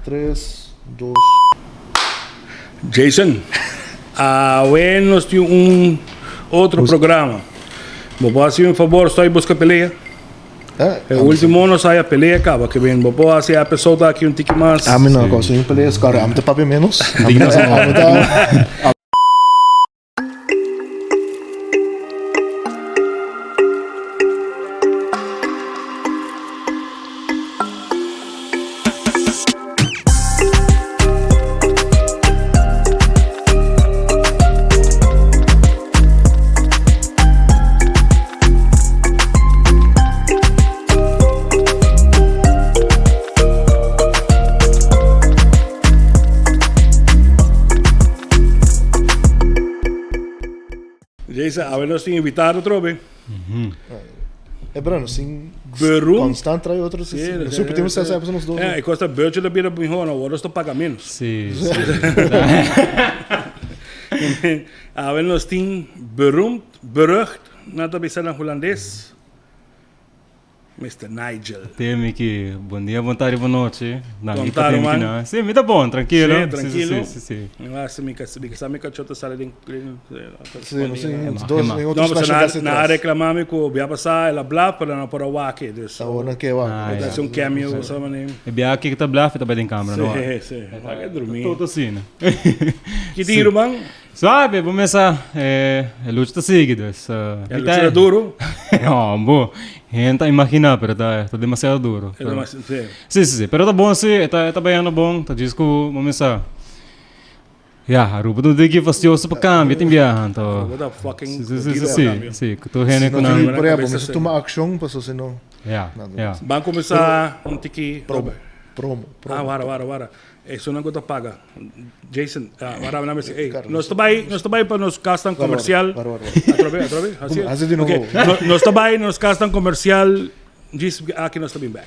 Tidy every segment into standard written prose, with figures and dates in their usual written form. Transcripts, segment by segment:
Tres, dos. Jason, awe nos tin un otro programa. Bo por hasi un favor, stoi busca pelea? E ultimo nos haya pelea caba, ke ben bo por hasi episode aki un tiki mas. Ami no a un pelea, score, ami ta papia menos. Ami ta. Jason, awe nos tin invitado atrobe. E pero nos tin Beroemd. constant trae otro. Sí, Sí, nos repetimos esa episode nos dos. Ja, e kosta beurtje ta bira mihor, no, awor nos ta paga menos. Sí, sí. Awe nos tin beroemd, berucht, nan ta bisa na hulandes. Mister Nigel. Te Miki, bon dia, bon tardi, bon nochi. Danki Kon pa ta, tene ruman? kinan. Sí, mi ta bon, tranquilo. Sí, tranquilo. Sí, sí, sí, sí. Mi wak mi kas, mi kasa mi kachó ta sali den den Sí, no sé, Emma, dos Emma. en No, otro pero special na guest na atrás. reclama mi ku bia pasá el a blaf, pero nan por a wak e, dus. Awor nan ke wak. Ah, Ta ja. hasi un cameo of so manera. E bia aki ku ta blaf e ta bai den camera, no? Sí, sí. Wak e drumí. Todo asina. Ki tin, ruman? Suave, bo mesa e lucha ta sigui dus. E lucha ta duro? Hombo, hende ta imagina pero ta ta demasiado duro. E demasi, si. Si, si, si, pero ta bon si, e ta e ta bayando bon, ta djis ku bo mesa ya, Aruba ta un tiki fastioso pa cambia tin biaha anto. Aruba ta fucking Si, si, si, jodido pa si, cambia. si, ku tur hende Si ku no nan. tin, por ehempel, Cabeza mester si. tuma accion pasobra si no. Ya, ya. Ban cuminsa un tiki. Promo, promo, promo. Ah, wara, wara, wara. Esunnan ku ta paga. Jason, wara nan mester, ey, nos ta bai, nos ta bai pa nos kasnan komersial. Atrobe, atrobe, hasi. Hasi di nobo. Okay, nos ta bai nos kasnan komersial, djis aki nos ta bin bek.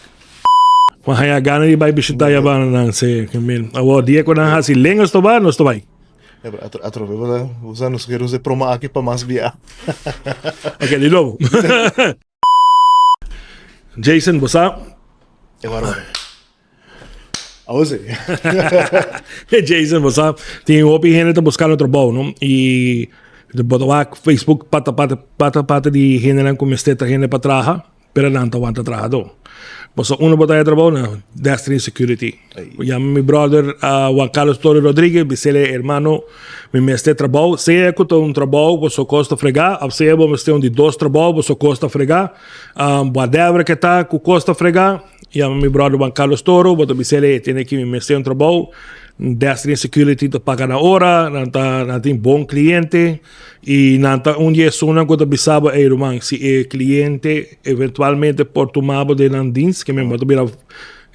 Bo haña gana di bai bishita ya bananan, si. Awor, dia ku nan hasi lengas ta bai, nos ta bai. Atrobe, bo ta usa nos ker usa e promo aki pa mas bia. Ok, di nobo. Jason, bo sa? E wara wara. Awo si. Jason, bo sa, tin hopi hende ta buskando trabou, no? I bo ta wak Facebook pata pata pata pata di hendenan ku mester ta hende pa traha, pero nan ta wanta trahadó. Pasobra unda bo ta haya trabou na Destiny Security. Yama mi brother Juan Carlos Torres Rodriguez, bis'el, hermano, mi mester trabou, sea ku ta un trabou bo so kos ta fregá, òf sea bo mester un di dos trabou bo so kos ta fregá, whatever ke ta ku kos ta fregá, Yama mi brother Juan Carlos Toro, bo ta bis'el e tene ki mi mester un trabou, Destiny Security ta paga na ora, nan ta nan tin bon cliente y nan ta un di esunnan cu ta bisa bo, ey ruman, si e cliente eventualmente por tuma bo den nan dienst, ke men bo ta bira,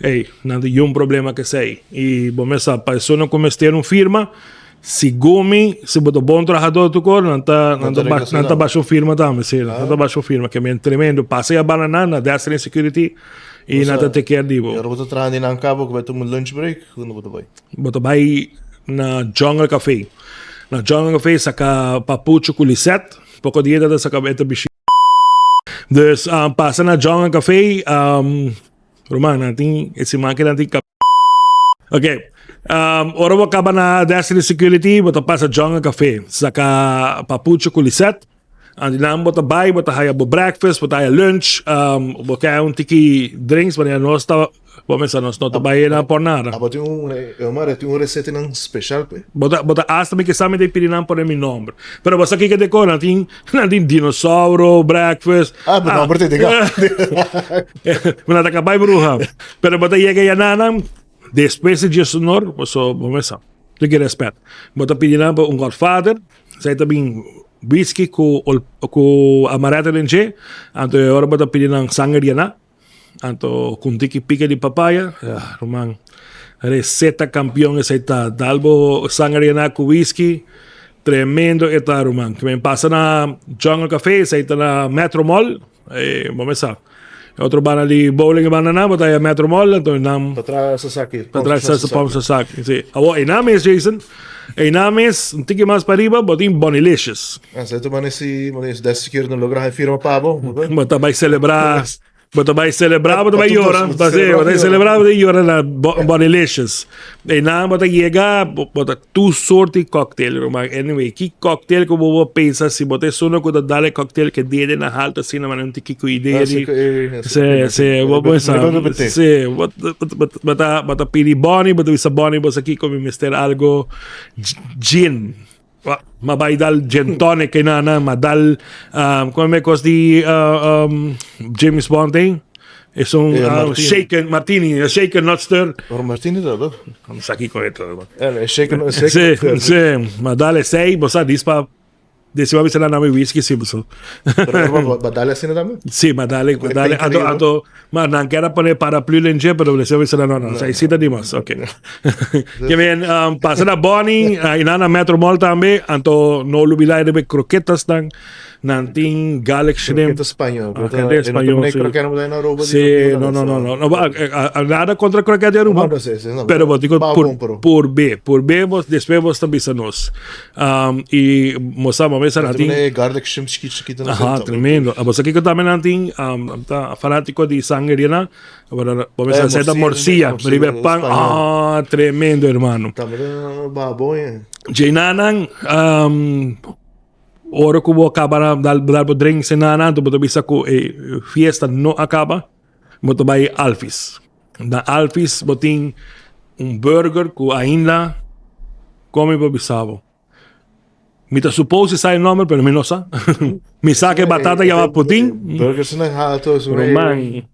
ey, nan tin yun problema cu esey. Y bo mes sa, pa esunnan cu mester un firma, Segun mi, si bo ta bon trahador tu kor, nan ta, nan ta, nan ta basha un firma tambe, si, nan ta basha un firma, ke men tremendo. Pasa ya banda nan na Destiny Security i nan ta take care di bo. I ora bo ta traha di nan kaba ku bai tuma lunch break, unda bo ta bai? Bo ta bai na Jungle Cafe. Na Jungle Cafe saka papucho ku Lisette, poko dia ta saka e ta bishi. Dus pasa na Jungle Cafe, Ruman, nan tin, e siman aki nan tin kap. Ok, um, ora bo kaba na Destiny Security, bo ta pasa Jungle Café, saka papucho ku Lisette. Anti nan bo ta bai, bo ta haya bo breakfast, bo ta haya lunch, um, bo kaya un tiki drinks, wanneer nos ta, bo mesa nos no ta bai na por nada. Abo tin un, Omar, tin un recetenan special pe? Bo ta, bo ta hasta mi ke sa mi ta pidi nan pone mi nomber. Pero bo sa kiko te ko, nan tin, nan tin dinosauro breakfast. Ah, bo nomber te diga. Mi no ta kapay bruha. Pero bo ta yega ya nanan, despues di djes honor, paso bo mes sa. Tin ki respet. Bo ta pidi nan pa un godfather, esei ta bin whisky ku ku amaretto den dje, anto e ora bo ta pidi nan sanger di aná, anto ku un tiki pika di papaya, ah ruman, reseta kampion esei ta. Dal bo sanger di aná ku whisky, tremendo e ta ruman. Kimen pasa na Jungle Cafe, esei ta na Metro Mall. E bo mes sa. E otro banda di bowling e banda nan, bo ta ya Metro Mall, anto nan. Patras Sasaki. Patras Sasaki, Pom Sasaki, si. Awor, einan mes, Jason, einan mes, un tiki mas pariba, bo tin Bonilicious. Ah, sa tu mane si, mane si des security no logra hay firma pa bo. Bo ta bai celebra. Bo ta bai celebra, bo ta bai yora. Bo ta celebra, bo ta yora na Bodylicious. E nan bo ta yega, bo ta tur soort di cocktail, ruman. Anyway, ki cocktail ku bo bo pensa si bo ta esun ku ta dal e cocktail ke dede na haltu asina, ma nan tin kiko idea di. Si, si, bo pensa. Si, bo ta, bo ta pidi Bonnie, bo ta bisa Bonnie bo sa kiko mi mester algo gin. Ma bai dal gin tonic e nana, ma dal um, come me cos di uh, um, James Bond eh? Es un Eh, uh, martini. shaken martini, shaken not stir. Pero martini dat, toch? Non sa kiko e to. Eh, shaken, shaken. Sí, sí, ma dale sei, bo sa dis pa Desi ba bisa na mi whisky si so. Pero ba dale asina tambe? Sí, ma dale, ma dale. Anto, anto, ma nan kera pone paraplu den dje, pero desi ba bisa no, no, sa isita dimas. Ok. Ke men, um, pasa na Bonnie, uh, y nan na Metro Mall tambe, anto no olvidar de croquetas nan, nan tin garlic shrimp. Croqueta español. Ah, croqueta español, sí. Croqueta no na Aruba. Sí, no, no, no, no. no ba, nada contra croqueta de Aruba. No, no, sí, sí, no. Pero bo digo Ba por, bon, pero. por B, por B, bos, después bos ta bisa nos. Um, y mosa mami sa natin. E garlic shrimp chikito chikito na Aha, tremendo. A bosa kiko tambe natin, um, ta fanatico di sangre na. Ahora, mami sa seta morcilla, riba pan. Ah, tremendo, hermano. Tambe ba bon eh. Jenanan, um, ora ku bo acaba na dal dal bo drinks en nana, tu bo ta bisa ku e fiesta no acaba, bo ta bai Alfis. Na Alfis bo tin un burger ku ainda kon mi por bisa bo. Mi ta suppose sa e nomber pero mi no sa. Mi sa ke batata yama putin. Burger si nan halto es un Roman.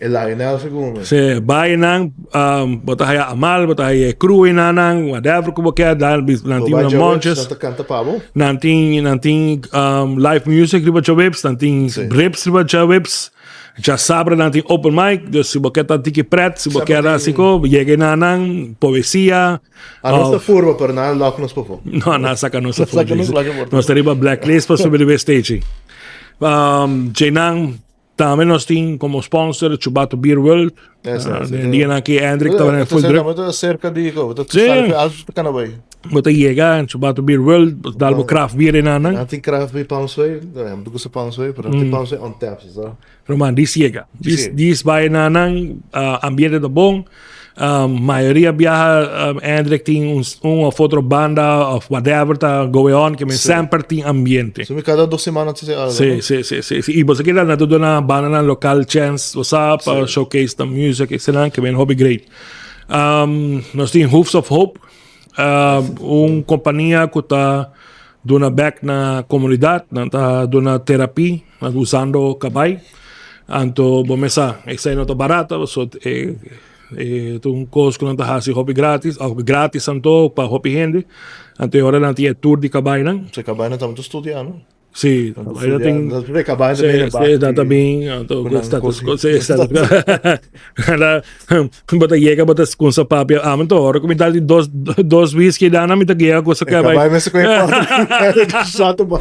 E Lionel segun. Se bai nan um, bo ta haya amal, bo ta haya crew nan nan, whatever ku bo ke, dan nan tin nan monches. Nan ta kanta pa bo. Nan tin nan tin um, live music riba djaweps, nan tin rips riba djaweps. Djasabra nan tin open mic, dus si bo ke ta tiki pret, si bo ke ta así ko, yega na nan, poesia. A nos ta furba, pero nan a lock nos pafó. No, nan a saca nos afó. Saca nos laga por. Nos ta riba blacklist pa subi riba e stage. Um, djenan tambe nos tin como sponsor Chubato Beer World. Esa, Uh, sí. den dianan aki Hendrik tabata full druk. Bo ta cerca di ko, bo ta Sí. sali alto ta kana bai. Bo ta yega en Chubato Beer World, dal bo craft beer en nan. Nan tin craft beer Palmsway, no, mi gusta Palmsway, pero nan tin Palmsway on tap, so. Roman, dis yega. Dis, Sí. dis bai na nan, uh, ambiente ta bon. Um, mayoria biaha um, Hendrik tin un, un of otro banda of whatever ta going on, que men Sí. semper tin ambiente. So mi cada dos semanas te algo. Sí, sí, sí, sí, sí. Y bo keda na duna banda nan local chance, bo sa, pa showcase the music, etc. Que men hobby great. Um, nos tin Hoofs of Hope, Un kompania ku ta duna bèk na komunidat, nan ta duna terapi usando kabai. Anto bo mes sa esei no ta barata pasobra e e ta un kos ku nan ta hasi hopi gratis òf gratis anto pa hopi hende. Anto e ora nan tin e tour di kabainan. E kabainan ta muchu studia no? Sí, ahí tin. Sí, sí, también. Bo ta yega, bo ta kunsa papia. Ah, mi ta ora ku mi dal di dos, dos whisky dana, mi ta yega kusa E bai. Bai mester ku e Santo ba.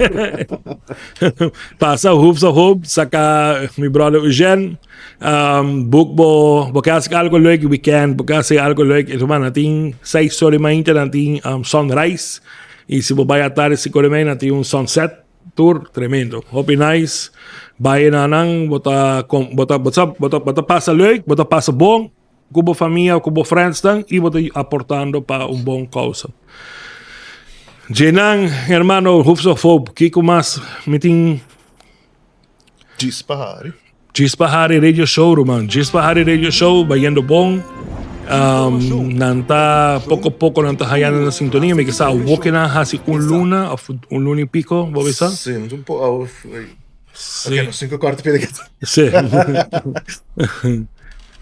Pasa hoop sa hoop, saka mi brother Eugène. Um, book bo, bo ke hasi algo leuk weekend, bo ke hasi algo leuk. Ruman, nan tin 6 ora mainta, nan tin um, sunrise. Y si bo bai atardi cinco de mañana tin un sunset tour tremendo. Hopi nice. Bai na nan, bo ta bo ta bo ta bo ta bo ta pasa leuk, bo ta pasa bon cu bo famia cu bo friends nan y bo ta aportando pa un bon causa. Djenan, hermano, Hoofs of Hope, kico mas mi tin? Djis pa hari. Djis pa hari radio show ruman. Djis pa hari radio show bayendo bon. Um, nan ta poco poco nan ta hayando na sintonia. Mi kisa awo ke nan hasi un luna of un luna y pico, bo bisa? Sí, un po, Sí. Ok, no cinco cuarto pide que. Sí.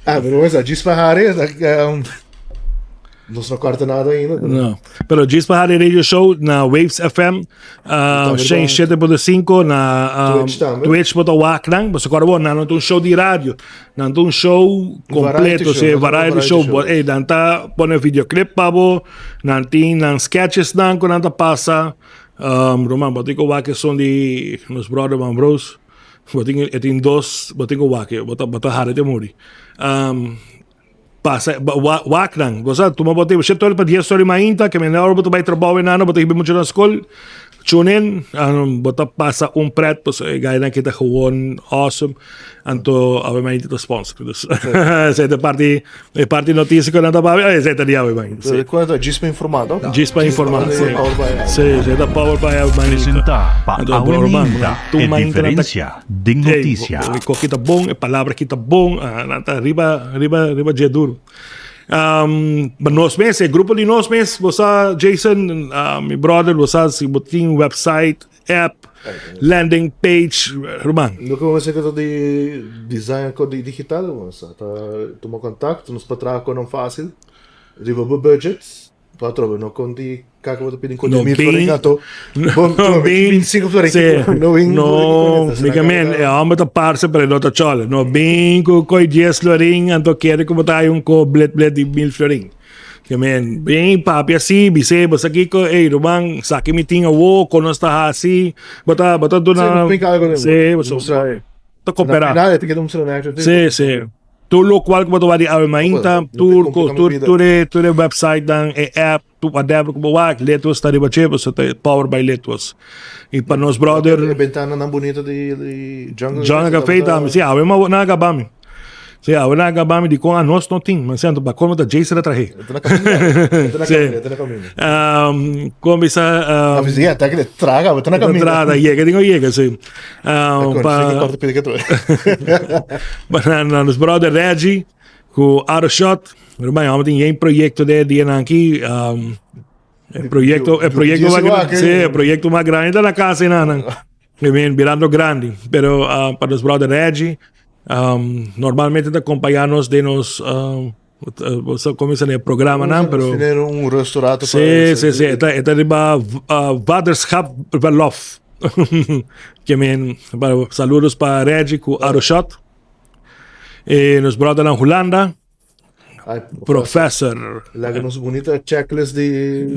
Ah, pero bueno, djis pa hari, um, Nos no corta nada ainda. No. Pero djis pa hari radio show na Waves FM uh, 107.5 na um, Twitch tambe. Twitch bo ta wak nan. Bo se corda bo, nan no ta un show di radio. Nan ta un show completo, Variety se show, nan ta un variety show. variety Bo, show. eh, nan ta pone videoclip pa bo, nan tin nan sketches nan ku nan ta pasa. Um, Roman, bo tin ku wak esun di nos brother Van Bros. Bo tin, e tin dos, bo tin ku wak, bo ta, bo ta hari te muri. Um, Pasa, wak nan. Bo sa, tuma bo tempo. Shete ora pa dies ora di mainta, ke mende ora bo ta bai trabou e nana, bo ta hiba mucha na skol. Tune in, bo ta pasa un pret, pues e guynan aki ta gewoon awesome. Anto awe mainta ta sponsor. Dus esei ta parti, e parti noticia ku nan ta papia, esei ta di awe mainta. Sí. Kual ta djis pa informa, to? Djis pa informa, sí. Powered by Awe. Sí, esei ta powered by Awe Mainta. Presentá pa Anto, Awe bro, man, Mainta, tur e mainta nan ta diferensia den Ey, notisia. e koki ta bon, e palabra aki ta bon, ah, nan ta riba, riba, riba dje duru. Pa nos mes, e grupo di nos mes, bo sa Jason, mi brother, bo sa si bo tin website, app, landing page, ruman. Loke bo mester ta di design ko di digital, bo sa ta tuma contacto, nos por traha ku nan fácil riba bo budget. Pa atrobe no kon di kaka bo ta pidi kon di mil florin anto bo No bin 25 florin Sí. no bin No, mi ke men, e homber ta parse pero e no ta chole. No bin ku koi 10 florin anto kere ku bo ta hay un ko blet blet di mil florin. Ke men, bin papia si, bis'é bo sa kiko, ey ruman, saki mi tin awo, kon nos ta hasi, bo ta bo ta duna Sí, algo den Sí, bo ta koperá. Na final e ta keda un sra Sí, sí. Tur locual cu bo ta wak di awe mainta, tur cos, tur, tur e, tur e website nan, e app, tur whatever cu bo wak, Litwos ta riba dje, pasobra ta powered by Litwos. Y pa nos brother. E bentana nan bunita di, di Jungle Jungle Cafe tambe, si, awe ma nan a gaba mi. Si, awe nan a gaba mi dicon anos no tin, mi siento pa colmo ta Jason a trahe. E ta na caminda, e ta na caminda, e ta na caminda. Con bisa. Abi si, ta kere traga, e ta na caminda. Ta traga, yega, tin cu yega, si. Pa pa na nos brother Reggie ku Autoshot. Ruman hòmber tin yen proyekto den e dianan aki. E proyekto e proyekto mas grandi si e proyekto mas grandi ta na kas enanan. I mean birando grandi. Pero pa nos brother Reggie normalmente ta kompañá nos den nos Bo sa den programanan pero. Tener un restaurante pa. Sí, sí, sí. E ta, e ta riba Waterschap Verlof. Ke men, saludos pa Reggie ku Aroshot. E nos brothernan Hulanda. Ay, Professor. Laga nos bunita checklist di.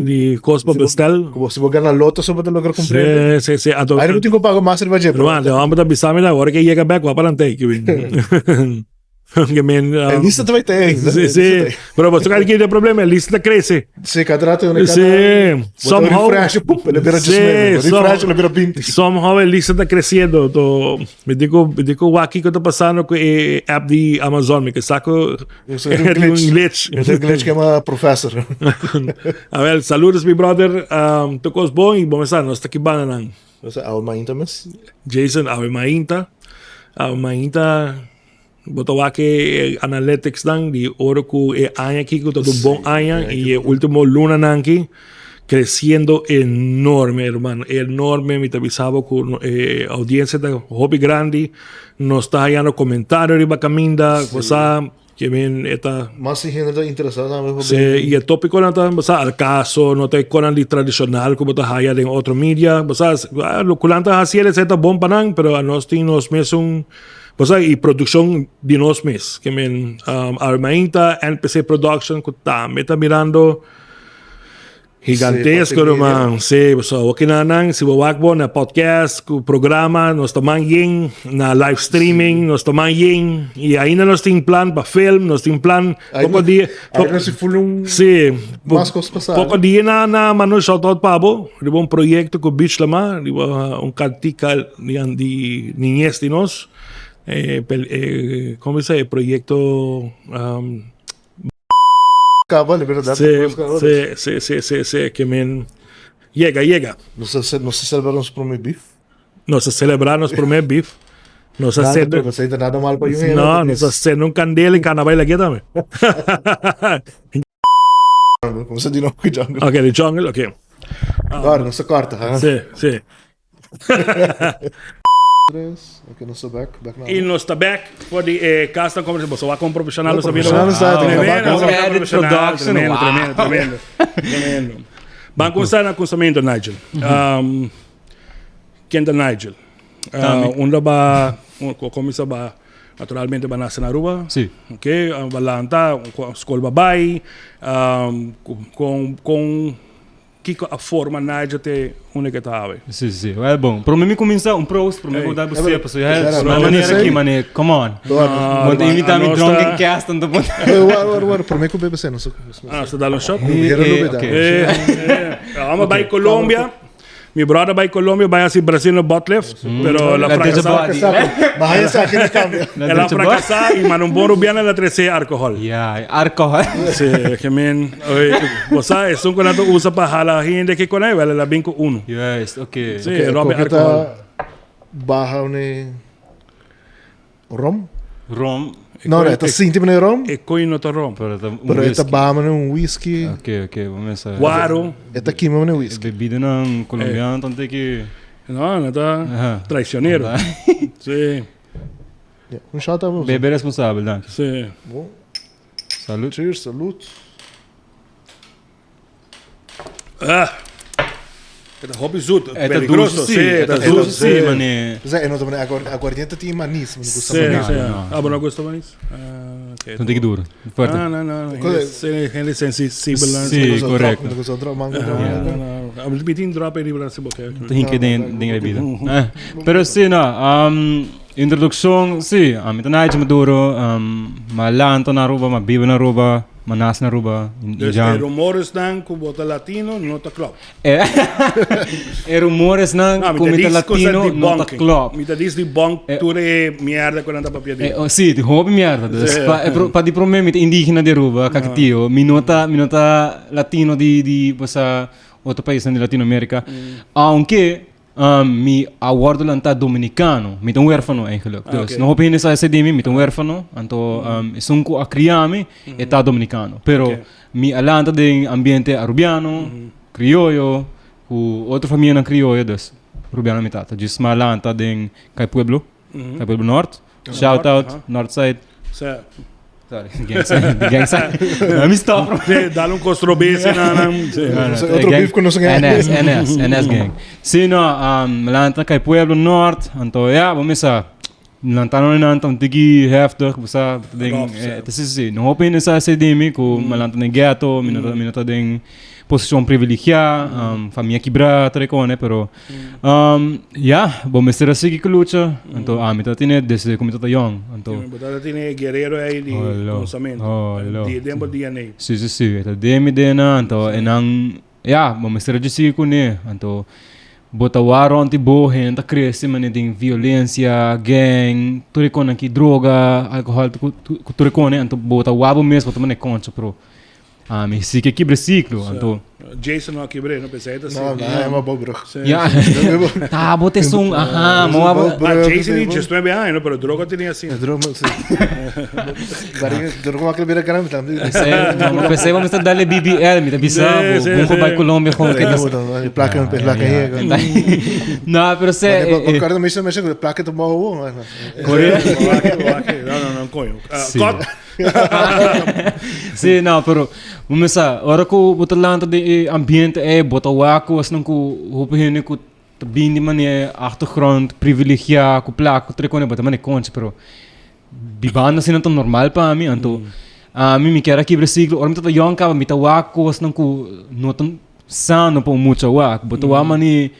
Di kos pa bestel. Ku si bo gana loto so bo ta logra kumprende. Sí, sí, sí. Anto. Ay, no tin ku paga mas riba dje. Ruman, de homber ta bisa mi na ora ke yega bek wak pa nan tei. Ke men, E lista ta bai te ainda. Sí, sí. Pero bo toca ki de problema, e lista ta crece. Sí, cada rato cada Sí. Somehow refresh, pup, ele bira Sí, 19, refresh, ele bira 20. Somehow e lista ta creciendo. To, mi dico, mi dico wak kiko ta pasando cu e app di Amazon, mi ke sa cu Es un glitch. un glitch. Es un glitch ke ma professor. A ver, saludos mi brother. Tu cos bon y bon sa, nos ta ki banda nan. Nos awe mainta mes. Jason, awe mainta. Awe mainta. Bo ta wak e analytics nan di ora ku e aña aki ku ta un bon aña i e ultimo lunanan aki creciendo enorme hermano, enorme. Mi ta bisa bo ku e audiencia ta hopi grandi, nos ta hayando comentario riba caminda, cosa ke men e ta. Mas si hende ta interesa tambe hopi. Si, i e topiconan ta bo sa al caso, no ta e konan di tradicional ku bo ta haya den otro media, bo sa loke nan ta hasi esei ta bon pa nan, pero anos tin nos mesun. Pasobra e produccion di nos mes, ke men Armainta, NPC Production ku tambe ta mirando gigantesco ruman. Sí, pasobra awor kinan nan si bo wak bo na podcast ku programa nos ta man yen, na live streaming nos ta man yen i ainda nos tin plan pa film, nos tin plan poko dia Sí, poko dia na na manda un shout out pa bo riba un proyecto ku Beach Lamar riba un kantika di niñez di nos e e como bisa e proyecto Sí, sí, sí, sí, sí, sí, ke men yega, yega. Nos a nos a celebra nos prome beef. Nos a celebra nos prome beef. Nos a sende. Nada mal pa No, nos a sende un candela y cana baila aquí tambe. Como se di no jungle. Ok, the jungle, ok. Ahora, nos a corta, ha? Sí, sí. Tres, ok, nos ta back, back na. Y nos ta back for di e cas tan como boso wak con profesional nos ta bira. Profesional está, Tremendo, Wow. profesional, Production, tremendo, wow. tremendo, tremendo, tremendo. Ban comenzar na cunsamiento, Nigel. Ken ta Nigel? Unda ba, cuminsa ba, naturalmente ba nace na Aruba. Sí. Ok, ba lanta, school ba bay, con, con Kiko a forma Nigel te unda ke ta awe? Si, si. Wel bon. Prome mi kuminsá un proos, prome ku da bo paso ya na manera aki mane, come on. Bo ta invita mi drunken cast anto bo. War, war, war, prome ku bebe seno. Ah, so dal un shot. Hera lo beda. Amo bai Colombia. Mi brother bai Colombia bai hasi Brasil na butt lift, pero el a La derecha fracasa. body. Maar hij is eigenlijk cambio. El a fracasa y manda un bon rubiano el a trece alcohol. Ja, alcohol. Sí, ke men, oye, bo sa, esun ku nan ta usa pa hala hende ke konai, wel el a bin ku uno. Juist, oké. Sí, robbie Oké, alcohol. Baja un rom. Rom. No, no, ta sinti meneer rom. E koi no ta rom. Pero ta un Pero esta whisky. baja meneer un whisky. Oké, vamos a Guaro. Esta kima meneer whisky. Bebida nan colombiano, tanto que... No, no ta Aha. traicionero. Sí, Ja, un shot hebben we. Bebe responsabel, dank. sí. Bom, Salud. Cheers, salud. Ah. E ta hopi zoet, E ta peligroso. dulce, Sí, e ta e ta zoet. dulce, sí, mané. Dus en dat meneer aguardiente tiene manis, me gusta Sí, manis. sí. No, no. Ah, bueno, gusta manis? Ah, ok. Tanto que duro. Fuerte. Ah, no, no. Cosa- Hende, hende sensibel. Sí, correcto. Me gusta otro mango. No, no. Ah, Mi tin drop e libra se boke. Tin que den den bebida. Eh, pero sí, no, introducción, sí, a mi tanay Maduro, ma lanto na Aruba, ma biba na Aruba, ma nas na Aruba, in Dus Jan. e rumores dan ku bo ta latino no ta klopt. E rumores nan No, mi ku ta mi ta dis cosa latino no ta debunking. klopt. Mi ta dis debunk tur e mierda ku nan ta papia di. Oh, sí, di hopi mierda. Dus Sí. pa di prome mi ta indigena di Aruba, Caquetio. Mi no ta latino di bosa otro paisnan di Latinoamerica. Aunke mi a wordo lanta dominicano. Mi ta un huerfano eigenlijk. Dus no hopi hende sa esei di mi, mi ta un huerfano. Anto esun ku a cria mi e ta dominicano. Pero mi a lanta den ambiente arubiano, crioyo, ku otro famianan crioyo, dus rubiano mi tata. Djis mi a lanta den Kai Pueblo, Kai Pueblo Noord. Shout out, Northside. Sa. Sorry, gang sign, the gang sign. Let me stop. Sí, dale un costrobese na nan. Sí. No, no, Otro gang- beef ku nos gang. NS, NS, NS gang. Sí, no, lanta Kai Pueblo Noord. Anto, ja, bo misa. Lantano nan tan tiki heftig, bo sa, den, Rough, sí. sí, sí, no hopi in sa se dimi ku ma lanta den ghetto, mi no ta den posicion privilegiá, famia kibrá, trekone, pero ja, bo mester a sigui ku lucha, anto ami ta tine desde ku mi ta yong, anto Bo ta tine guerrero ei di Hallo, pensamentu, hallo. di den bo DNA. Sí, sí, sí, e ta den mi DNA, anto enan, ja, bo mester a dje sigui kuné, anto bo ta wak rond di bo, hende ta krese manera den violencia, gang, tur e konan aki, droga, alcohol, ku tur e kone, anto bo ta wak bo mes, bo ta manera concha, pero ami si ke kibra e siklo, anto. Jason no a kibr'é, no pensé ta si. No, no, hij maar Bobrug. Sí, Ja, sí. ta bo te sun, aha, mo a bo. Ah, Jason di 19 aña, no, pero droga tenia asina. Droga, sí. Droga makkelijk binnen kan hem. Pensé, no, pensé vamos a darle BBL, mi ta bisa, Sí, bo, sí, bon sí. bay Colombia gewoon que Plakken, plakken hier. No, pero se Maar meestal mensen plakken te mogen. Correcto. No, no, no, coño. Ah, Sí. cut. Sí, no, pero mesa, ora ku bo ta lanta den e ambiente ei, bo ta wak ku asina ku hopi hende ku ta bin di manera achtergrond privilegiá, ku plaka, ku trekone, bo ta manera koncha, pero bibando asina ta normal pa mi, anto ami mi kier a kibra siglo, ora mi ta yong kaba, mi ta wak kosnan ku no ta sano pa un mucha wak, bo ta wak mane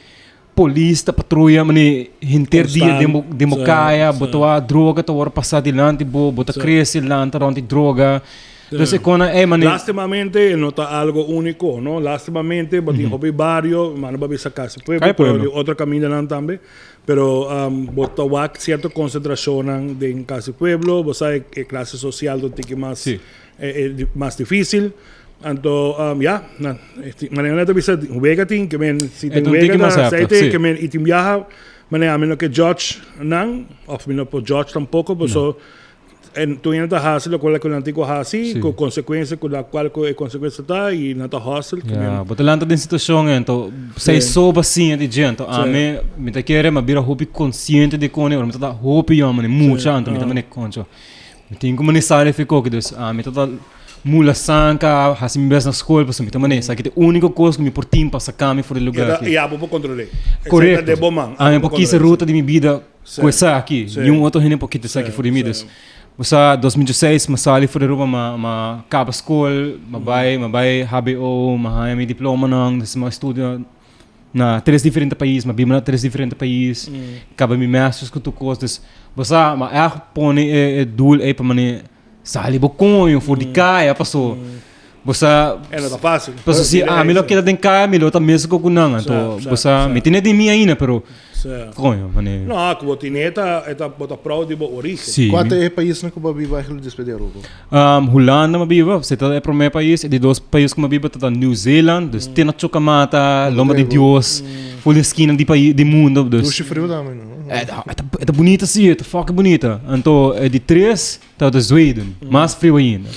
polis ta patruya mane henter dia den bo den bo kaya, bo ta wak droga ta wòrdu pasá dilanti bo, bo ta krese lanta rònt di droga. Dus e kona ei mane. Lastimamente no ta algo único, no? Lastimamente, bo tin hopi bario, ma no bo bisa casi pueblo, Kai pero pueblo. di otro camindanan tambe. Pero bo ta wak cierto concentracionnan den casi pueblo, bo sa e clase social ta un tiki mas mas difícil. Anto, ya, na, este, manera nan ta bisa, wega tin, ke men, si E tin ta un wega tiki mas ta, heftig, sei te, sí. ke men, i tin biaha, manera mi no ke judge nan, of mi no por judge tampoco, paso en tu nan ta hasi lokual ku nan tin ku hasi, ku konsekuensia ku lokual ku e konsekuensia ta i nan ta hustle. Ku Ja, bo ta lanta den situashon ento sei so basinha di dje, ento ami mi ta kere ma bira hopi konsiente di kone, ora mi ta ta hopi yòn mane mucha, anto mi ta mane koncho. Mi tin ku mane sali fi koki, dus ami ta ta mula sanka, hasi mi bes na skol, pasobra mi ta mane esaki ta e uniko kos ku mi por tin pa saka mi for di lugar aki. I abo por kontrol'é. Esei ta Korekto. den bo man. Ami Abo por por kisa kontrol'é. ruta di mi bida ku esaki. Niun otro hende por kita esaki for di mi. Dus, bo sa 2016 mi a sali for di Aruba, mi a kaba skol, mi a bai, mi a bai hbo, mi a haña mi diplomanan, dus mi a studia na tres diferente pais, mi a biba na tres diferente pais, kaba mi masters ku tur kos. Dus, bo sa, mi a ègt pone e doel ei pa manera sali bo koño for di kaya paso. Bo sa. E no ta fácil. Paso si ami lo keda den kaya mi lo ta mes ku nan anto bo sa mi tine di mi ainda pero koño mane. No ku bo tine ta e ta bo ta proud di bo origen. Si. Kua ta e paisnan ku bo a biba eigenlijk despues di Aruba? Hulanda mi a biba, esei ta e prome pais. E di dos pais ku mi a biba ta New Zealand, dus te na Chokamata, lomba di Dios, full den skina di pais di mundo dus. Dushi friu tambe no? E ta bunita si, e ta fucking bunita. Anto e di tres. Tabata Zweden, mas friu ainda.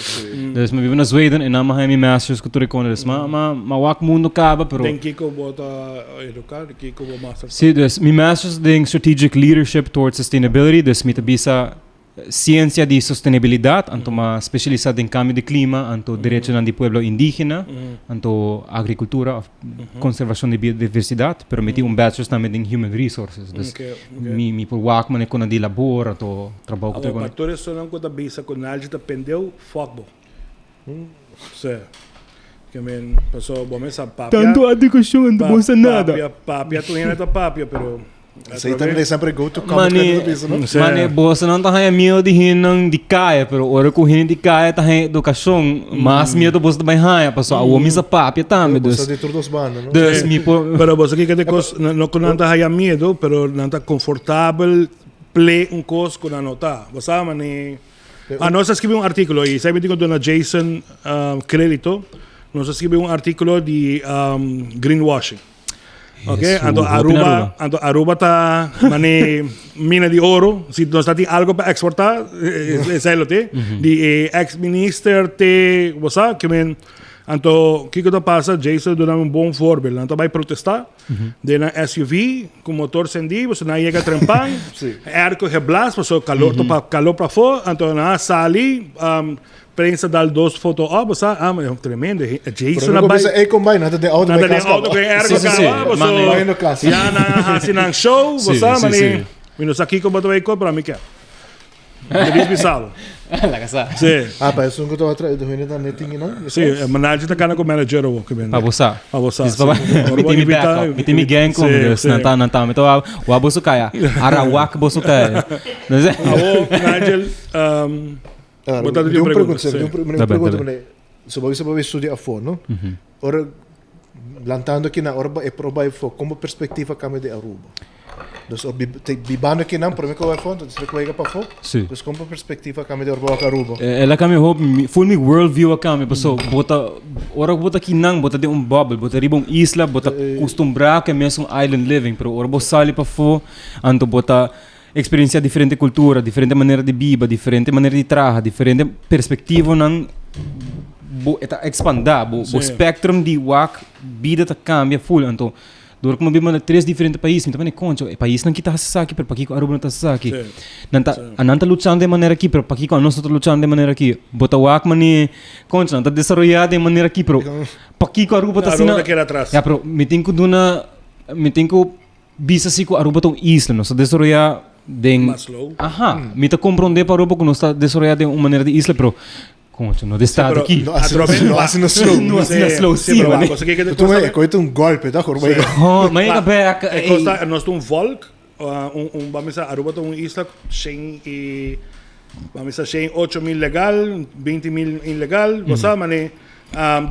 Dus mi biba na Zweden en nan mi haña mi masters ku tur e kona. Dus ma ma ma wak mundu kaba pero. Den kiko bo ta eduká? Den kiko bo masters ta? Si, dus mi masters den strategic leadership towards sustainability. Dus mi ta bisa siensia di sostenibilidat, anto mi a spesialisá den kambio di klima, anto derechonan di pueblo indígena, anto agrikultura òf konservashon di biodiversidat. Pero mi tin un bachelors tambe den human resources. Dus Mi mi por wak manera ku nan di labor anto trabou ku Awor pa tur esonan ku ta bisa ku Nalji ta pendeu, fuck bo. Sí. Ke men paso bo mes sa papia. Tanto educacion anto bo sa nada. Papia, papia tur hende ta papia pero. Esei tambe semper go to comment Mane, ku hende ta bisa no? Sí. mane bosonan ta haña miedo di hendenan di kaya pero ora ku hende di kaya ta haña edukashon mas miedo boso ta bai haña paso awor mi sa papia tambe Bo dus sa di tur dos banda no? dus mi por Pero boso kiko te kos, no, no ku nan ta haya miedo, pero nan ta konfortabel ple un kos ku nan no ta. Bo sa mane, ah, nos a skibi un artíkulo i esei mi tin ku duna Jason um, krédito. Nos a skibi un artíkulo di um, greenwashing. Ok, Jesús, anto hopi na Aruba, Aruba. anto Aruba ta mane mina di oro. Si nos ta tin algo pa exporta, eh, eh, esei lo te. Di eh, ex-minister te, bo sa, ke men, Anto, kiko ta pasa? Jason a duna mi un bon voorbeeld. Nan ta bai protestá den nan SUV ku motor sendí, pasobra nan yega trempan, airco geblaas, pasobra kalor ta pa kalor pafó. Anto nan a sali, prensa dal dos foto op, bo sa, ah, tremendo. Jason a Pero bai. bisa ei kon bai, nan ta den auto Nan bai ta den kas auto kaba. ku e airco Sí, sí, sí. kaba, pasobra Bai no kas. ya nan a hasi nan show, bo Sí, sa, sí, mane sí. mi no sa kiko bo ta bai koop, pero ami ke. Dries Bisalo. La casa. Sí. Ah, pa esun ku tabata traha hende ta net tin nan. Sí, e manager ta kana ku manager awo ke bende. Pa bo sa. Pa bo sa. Dis pa mi tin mi backup, mi tin mi gang ku mi, dus nan ta nan ta mi ta wa wa boso kaya. Arawak boso kaya. Awo Nigel, um, bo ta tin un pregunta. Sí. Un pregunta, so bo bisa bo studia afó, no? Ora lantando kinan, ora bo e proba afó, kon bo perspektiva kambia di Aruba? Dus o te bibando kinan, prome ku bai afó, despues ku bai pafó. Sí. Dus kon bo perspektiva kambia di ora bo wak Aruba? El a kambia hopi, full mi world view a kambia, paso bo ta, ora ku bo ta kinan, bo ta den un bubble, bo ta riba un isla, bo ta kustumbrá ku e mesun island living, pero ora bo sali pafó, anto bo ta eksperensiá diferente kultura, diferente manera di biba, diferente manera di traha, diferente perspektivonan, bo e ta ekspandá, bo bo spectrum di wak bida ta kambia full. Anto dor ku mi a biba na tres diferente pais mi ta pone koncho e paisnan ki ta hasi esaki pero pakiko Aruba no ta hasi esaki. Nan ta nan ta luchando den manera aki pero pakiko anos no ta luchando den manera aki. Bo ta wak mane koncho nan ta desaroyá den manera aki pero pakiko Aruba ta asina. Aruba ta keda atras. Ya pero mi tin ku duna mi tin ku Bisa si ku Aruba ta un isla, nos ta desaroyá den. Mas slow. Aha, mi ta komprondé pa Aruba ku nos ta desaroyá den un manera di isla, pero koncho, no de stad pero aki. No asina, no asina slow. No asina slow, sí, pero mane. cosa ke Tu e koe un golpe, ta hoor. Oh, ma yega bek. E kosta, nos ta un volk, un, un, bami sa, Aruba ta un isla shen i, bami sa, shen 8000 legal, 20000 ilegal, bo sa, mane.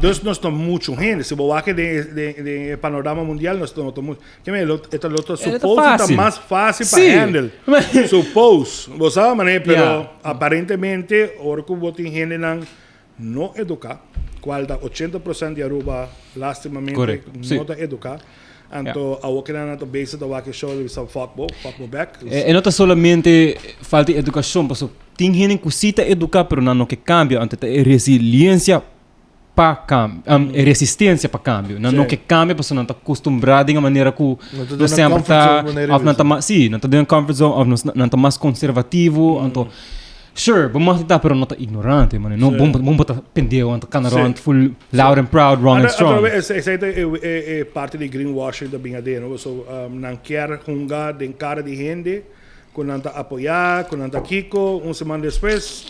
Dus nos ta muchu hende. Si bo wak den den e panorama mundial nos no ta muchu. Ke men e ta lo ta suppose ta mas fácil pa handle. Suppose. Bo sa manera pero aparentemente ora ku bo tin hendenan no eduká, kual ta 80% di Aruba lastimamente no ta eduká. Anto awor ke nan ta bezig ta wak e show di bisa fuck bo, fuck bo bek. E no ta solamente falta di edukashon pasobra tin hende ku si ta eduká pero nan no ke kambia anto ta e resiliencia pa kambio, e resistencia pa kambio. Nan no ke kambia pasobra nan ta kustumbrá den e manera ku nan semper ta òf nan ta mas si nan ta den nan comfort zone òf nan ta mas konservativo anto Sure, bo mag ta pero no ta ignorante, mane. No, bon, bon ta pendejo, anto cana rond full loud and proud, wrong and strong. Esei ta e parti di greenwashing ta bin aden, no? So, nan kier hunga den cara di hende cu nan ta apoya, cu nan ta kico, un siman despues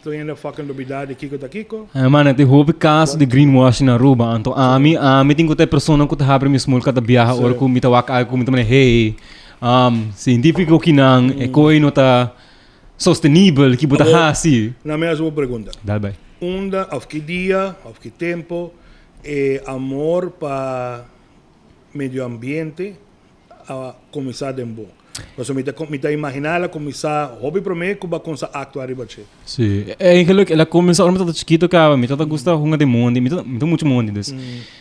tur hende a fucking lubida di kico ta kico. Eh, mane, tin hopi caso di greenwashing na Aruba, anto ami, ami tin cu ta e persona cu ta habri mi smul cada biaha ora cu mi ta wak algo cu mi ta mane, hey, cientifico kinan, e coi no ta. Sostenibel ki bo ta hasi? Na mi hasi bo pregunta. Dal bai. Unda of ki dia of ki tempo e amor pa medio ambiente a cuminsa den bo? Pasobra mi ta mi ta imagina el a cuminsa hopi prome cu bo a cuminsa actua riba dje. Sí, eigenlijk el a cuminsa ora mi tabata chikito caba, mi tabata gusta hunga den mondi, mi ta mi ta mucho mondi dus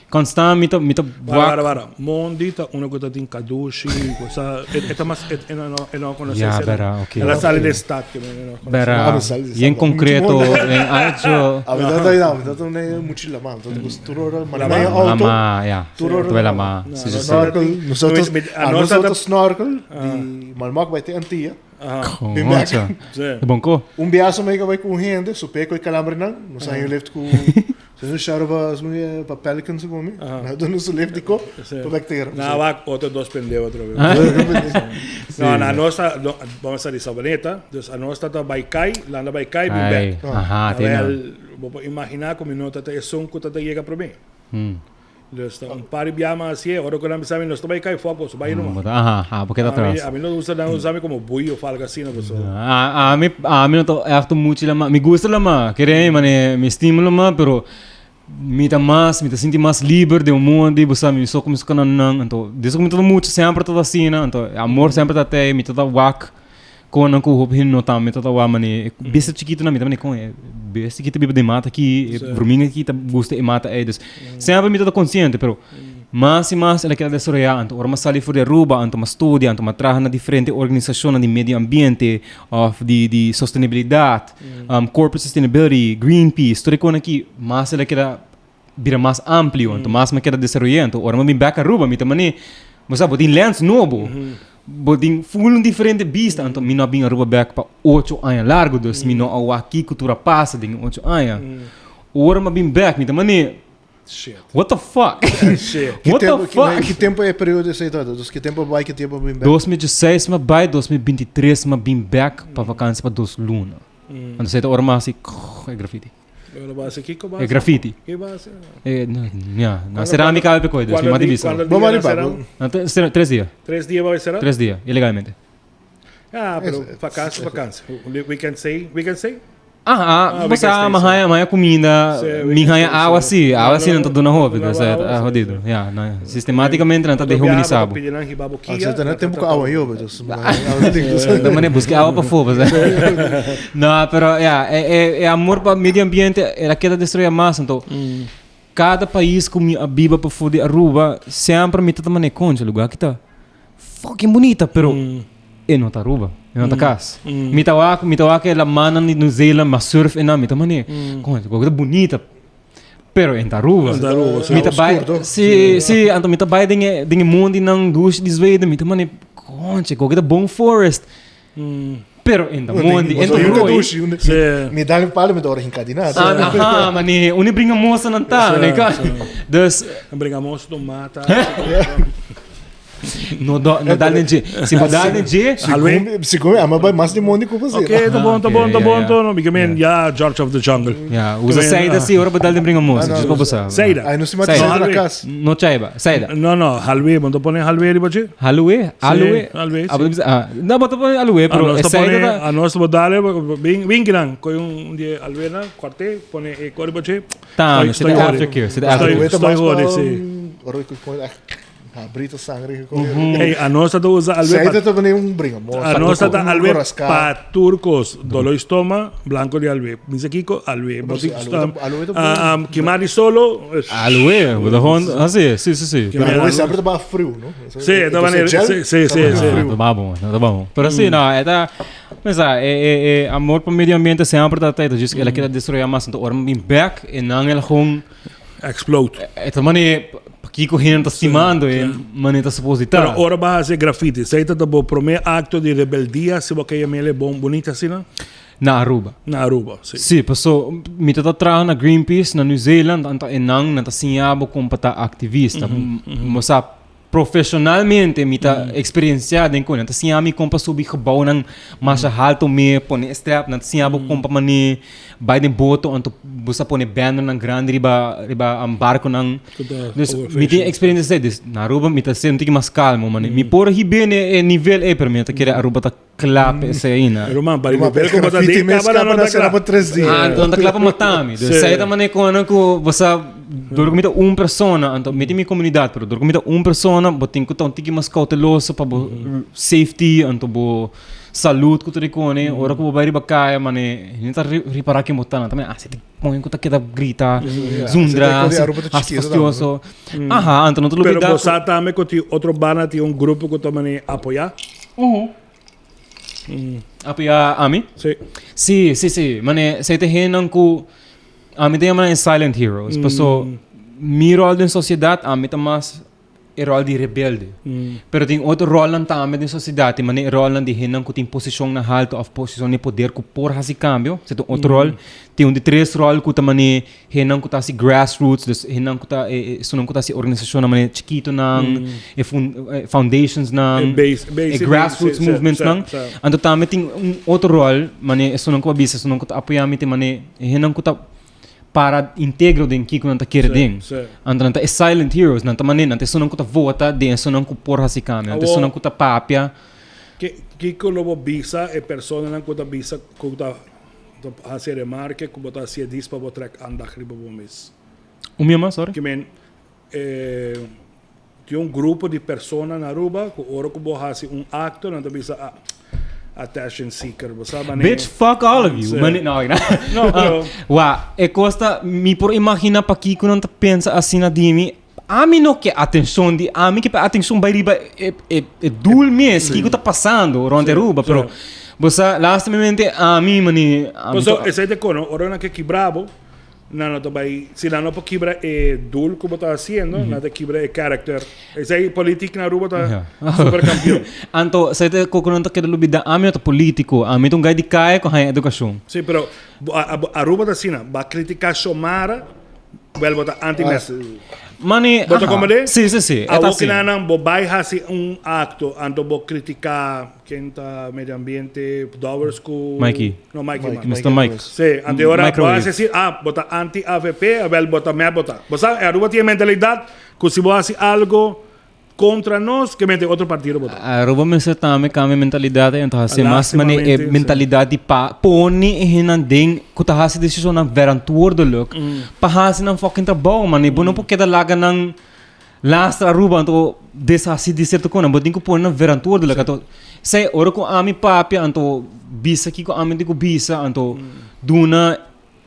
constant mi ta mi ta Wara wak. wara wara, mondi ta uno cu ta tin kadushi, cosa, e ta mas e no e no conoce Ya, esei. bera, oké. El a sali den stad ke men e no conoce. Bera, Ah, mi sali den yen stad. concreto, Mucho mondi. yen acho. A mi tata a mi tata un mucho lama, mi tata gusta tur ora Lama? maneha auto. Lama, ya. Tur ora Tur lama. No, Sí, sí, no, sí. Snorkel, nosotros, Mi- mi- a a nos nosotros tata- snorkel di Malmok bai te Antia. Bin back. Concha. Sí. De bonco. Un biaso me bai ku un hende, su pe ku calambre nan, nos aan lift ku se nu sharoba su pa pelicans ku mi. Na doen nos lift di ko, Sí. pa bacteria. Na wak otro dos pendejo otra vez. No, na nos ta, no, vamos a di Sabaneta, dus a nos ta ta bai kai, landa bai kai, bin Ai, back. aha, te na. Wel, bo por imagina ku mi no ta ta esun ku ta ta yega prome. Dus ta un par di biaha mas hasié, ora ku nan bisa mi nos ta bai kai fòk boso bai numa. Bota, aha, aha, bo keda A mi, atras. a mi no gusta nan usa mi komo bui of algo asina paso. A, a mi, a mi no ta ègt muchu lama. Mi gusta lama, kere mane mi stima lama, pero mi ta mas, mi ta sinti mas liber den un mundo, bo sa, mi so ku mi so kanan nan, anto desde ku mi tabata mucha semper tabata asina, anto e amor semper ta tei, mi tabata wak kon nan ku hopi hende no ta, mi tabata wak mane e bestia chikitonan, mi ta mane kon e bestia aki ta biba den mata aki, e vruminga aki ta gusta e mata ei, dus semper mi tabata konsiente, pero mas i mas el a keda desaroyá, anto ora mi a sali for di Aruba, anto mi a studia, anto mi a traha na diferente organisashonnan di medio ambiente òf di di sostenibilidat, corporate sustainability, Greenpeace, tur e kos aki, mas el a keda bira mas amplio, anto mas mi a keda desaroyá, anto ora mi a bin bèk Aruba mi ta manera, bo sa, bo tin lens nobo, bo tin ful un diferente bista, anto mi no a bin Aruba bèk pa ocho aña largu, dus mi no a wak kiko tur a pasa den e ocho aña. Ora mi a bin bèk mi ta manera, Shit. what the fuck? Shit. What the fuck? Ki tempo e periodo esei tabata? Dus ki tempo bai, ki tempo bin bèk? 2016 mi a bai, 2023 mi a bin bèk pa vakansi pa dos luna. Anto esei ta ora mi a hasi e grafiti. Pero base kiko base? E grafiti. Ki base? E, no, ja, na cerámica awe pekoy, dus mi mati bisa. Cuando Bo dia mari na pa, ceram? bo- Na tres dia, Tres dia vai será? tres dia, ilegalmente. Ah, pero vakantie, vakantie. We can say, we can say? Ah, ah, Ah, bo sa, we can stay, ma haya, ma haya comida, Sí, we mi can haya stay, awa sí. sí, awa No, sí no, nan ta duna hopi, no, dus no, eh, awa, ah, sí, jodido. Ja, no, sistematicamente nan ta dehumanisa bo. Ah, ze ta net tempo ku awa yobe, dus Da mane busca awa pa fo, pues. No, pero ja, e, e, e amor pa medio ambiente, el a keda destruya mas, anto cada pais ku mi a biba pafó di Aruba, semper mi ta ta mane concha, lugar aki ta fucking bunita, pero e no ta Aruba, e no ta cas. Mi ta wak, mi ta wak e lamannan di New Zealand, m'a surf enan, mi ta mane, concha, lugar aki ta bunita, pero e no ta Aruba. E no ta Aruba, sí. Mi ta bai, sí, sí, anto mi ta bai den e, den e mundinan dushi di Zweden, mi ta mane, concha, lugar aki ta bon forest. Pero e no ta mondi, e no ta rooi. Mi dal un palo mi ta ora hinkadina. Ah, aha, mane, uni bringa mosa nan ta, ne ka. Dus, Bringa mosa tu mata. No do, no dal den dje. Si bo dal den dje, Alwe? Segun mi, ama bai mas di mondi ku você. Ok, ta bon, ta bon, ta Ah, bon, ok, to. No, mi ke men, ja, George of the Jungle. Ja, usa Ke men, saida ah. si, ora bo dal den bringa mosa, Ah, no, just pa bo sa. Saida. Ai, no si mati Saida. saida na Alwe. kas. No chaiba, saida. No, no, halwe, bo ta pone halwe riba dje? Halwe, alwe. halwe, Ah, si. bo ta bisa, ah, no, bo ta pone alwe, A pero nos e ta saida pone, ta a nos bo dale, bin, bin kinan, koi un die alwe na, kwarte, pone e kori riba dje. Ta, Estoy- se de estoy jode. aftercare, se de Estoy- aftercare. Alwe ta Estoy mas jode, pa, si. Ora ku kon echt abrita sangre gekomen. Hey, a nos ta usa alwe Saida pa ta wanneer un bringa mosa. A nos ta alwe Rasca. pa turcos, dolor stoma, blanco di alwe. Minsa kiko, alwe. Pero si, Botik, alwe ta- alwe ta ah, ah, kimari solo. eh, Alwe, bo ta gewoon, ah, si, si, si, si. Kimari Alwe alwe. sempre ta ba frio, no? Sí, ta wanneer- sí, sí, sí, sí. Ah, ta bom, ta bom. Pero si, no, e ta, pensa, e, e, e amor pa medio ambiente semper ta ta, dus el a keda destruya mas, anto ora mi bin bek, e nan el gewoon Explode. E ta mane pakiko hende ta stimando e mane ta supos di ta. Pero ora bo hasi graffiti, esei ta ta bo prome acto di rebeldia si bo ke yam'el bon bunita asina? Na Aruba. Na Aruba, si. Si, paso mi ta ta traha na Greenpeace na New Zealand, anto e nan nan ta siña bo kon pa ta activista. Bo sa. Profesionalmente mi ta experiencia den con. Nan ta siña mi con pa subi gebouwnan masha halto mee, pone e strap. Nan ta siña bo con pa mane bai den boto anto bo sa pone bannernan grandi riba riba barconan. Dus mi tin experiencia esei. Dus na Aruba mi ta ser un tiki mas calmo mane. Mi por hib'é n'e e nivel ei pero mi no ta kere Aruba ta kla pa esei ainda. Ruman, pa e Ruman, nivel e ku bo ta graffiti den mes kaba kaba nan no na ta sera kla. pa tres dia. Ah, nan ta kla pa mata mi. Dus Sí. esei ta mane konan ku bo sa dor ku mi ta un persona, anto mi tin mi komunidat, pero dor ku mi ta un persona bo tin ku ta un tiki mas kouteloso pa bo safety, anto bo salud ku tur e kone. Ora ku bo bai riba kaya mane hende ta ripará ken bo ta, nan ta mane, ah, esei ta pon ku ta keda grita, zundra, Esei ta Aruba ta hasi chikito tambe, no? fastioso. Aha, anto no ta Pero lubidá bo ku. sa tambe ku tin otro banda tin un grupo ku ta mane apoyá. Apoyá ami? Sí. Sí, sí, sí. Mane, esei ta hendenan ku ami ta yama nan e silent heroes. Paso mi ròl den sosiedat, ami ta mas e ròl di rebelde. Pero tin otro ròlnan tambe den sosiedat. Tin mane e ròlnan di hendenan ku tin posishonnan haltu òf posishon di poder ku por hasi kambio. Esei ta un otro ròl. Tin un di tres ròl ku ta mane Hendenan ku ta hasi grassroots, dus hendenan ku ta esunnan ku ta hasi organisashonnan manera chikitonan, e foundationsnan, e grassroots movementsnan. Anto tambe tin un otro ròl manera esunnan ku a bisa, esunnan ku ta apoyá mi tin manera e hendenan ku ta para integro den kiko nan ta kere den. Anto nan ta e silent heroes, nan ta manera nan ta esunnan ku ta vota den esunnan ku por hasi kambio, nan ta esunnan ku ta papia. Kiko lo bo bisa e personanan ku ta bisa ku ta Ta hasi e remarke ku bo ta hasié dis pa bo trèk aandacht riba bo mes. Un mia mas, sorry. Ki men, tin un grupo di persona na Aruba ku ora ku bo hasi un akto nan ta bisa, ah, attention seeker. Bo sa manera. Bitch, fuck all of you. Mane, no, no. No, pero. Wa, e kos ta, mi por imagina pakiko nan ta pensa asina di mi. Ami no ke atenshon di, ami ke pa atenshon bai riba e, e, e doel mes, kiko ta pasando rond Aruba, pero bo sa, lastimamente ami mani, ami Paso, ta- esei ta kono, ora nan ke kibra bo, nan no ta bai, si nan no por kibra e doel ku bo ta hasiendo, nan ta kibra e character. Esei politik na Aruba ta super kampion. Anto, esei ta koko nan ta keda lubida, ami no ta politiko, ami ta un gai di kaya ku haña edukashon. Si, pero Aruba ta asina, bo a kritika Xiomara, Wel bo ta anti mes. Mani, Bo ta komprendé? Si, si, si. E ta Awor así. kinanan bo bai hasi un akto, anto bo kritiká ken ta medio ambiente, Dowers ku Mikey. No, Mikey man. Mister Mike. Si, anto e ora bo Microwave. hasi así, ah, bo ta anti avp, awel bo ta mep bo ta. Bo sa, Aruba tin e mentalidat ku si bo hasi algo Contra nos ke mete otro partido bo ta. Aruba mester tambe cambia mentalidad en ta haci mas mane e mentalidad di pa pone e hennan den cu ta haci decisionnan verantwoordelijk pa haci nan fucking trabao mane bo no por keda laga nan lastra Aruba anto deshaci di cierto cosnan bo tin cu pone nan verantwoordelijk anto esey ora cu ami papia anto bisa kico ami tin cu bisa anto duna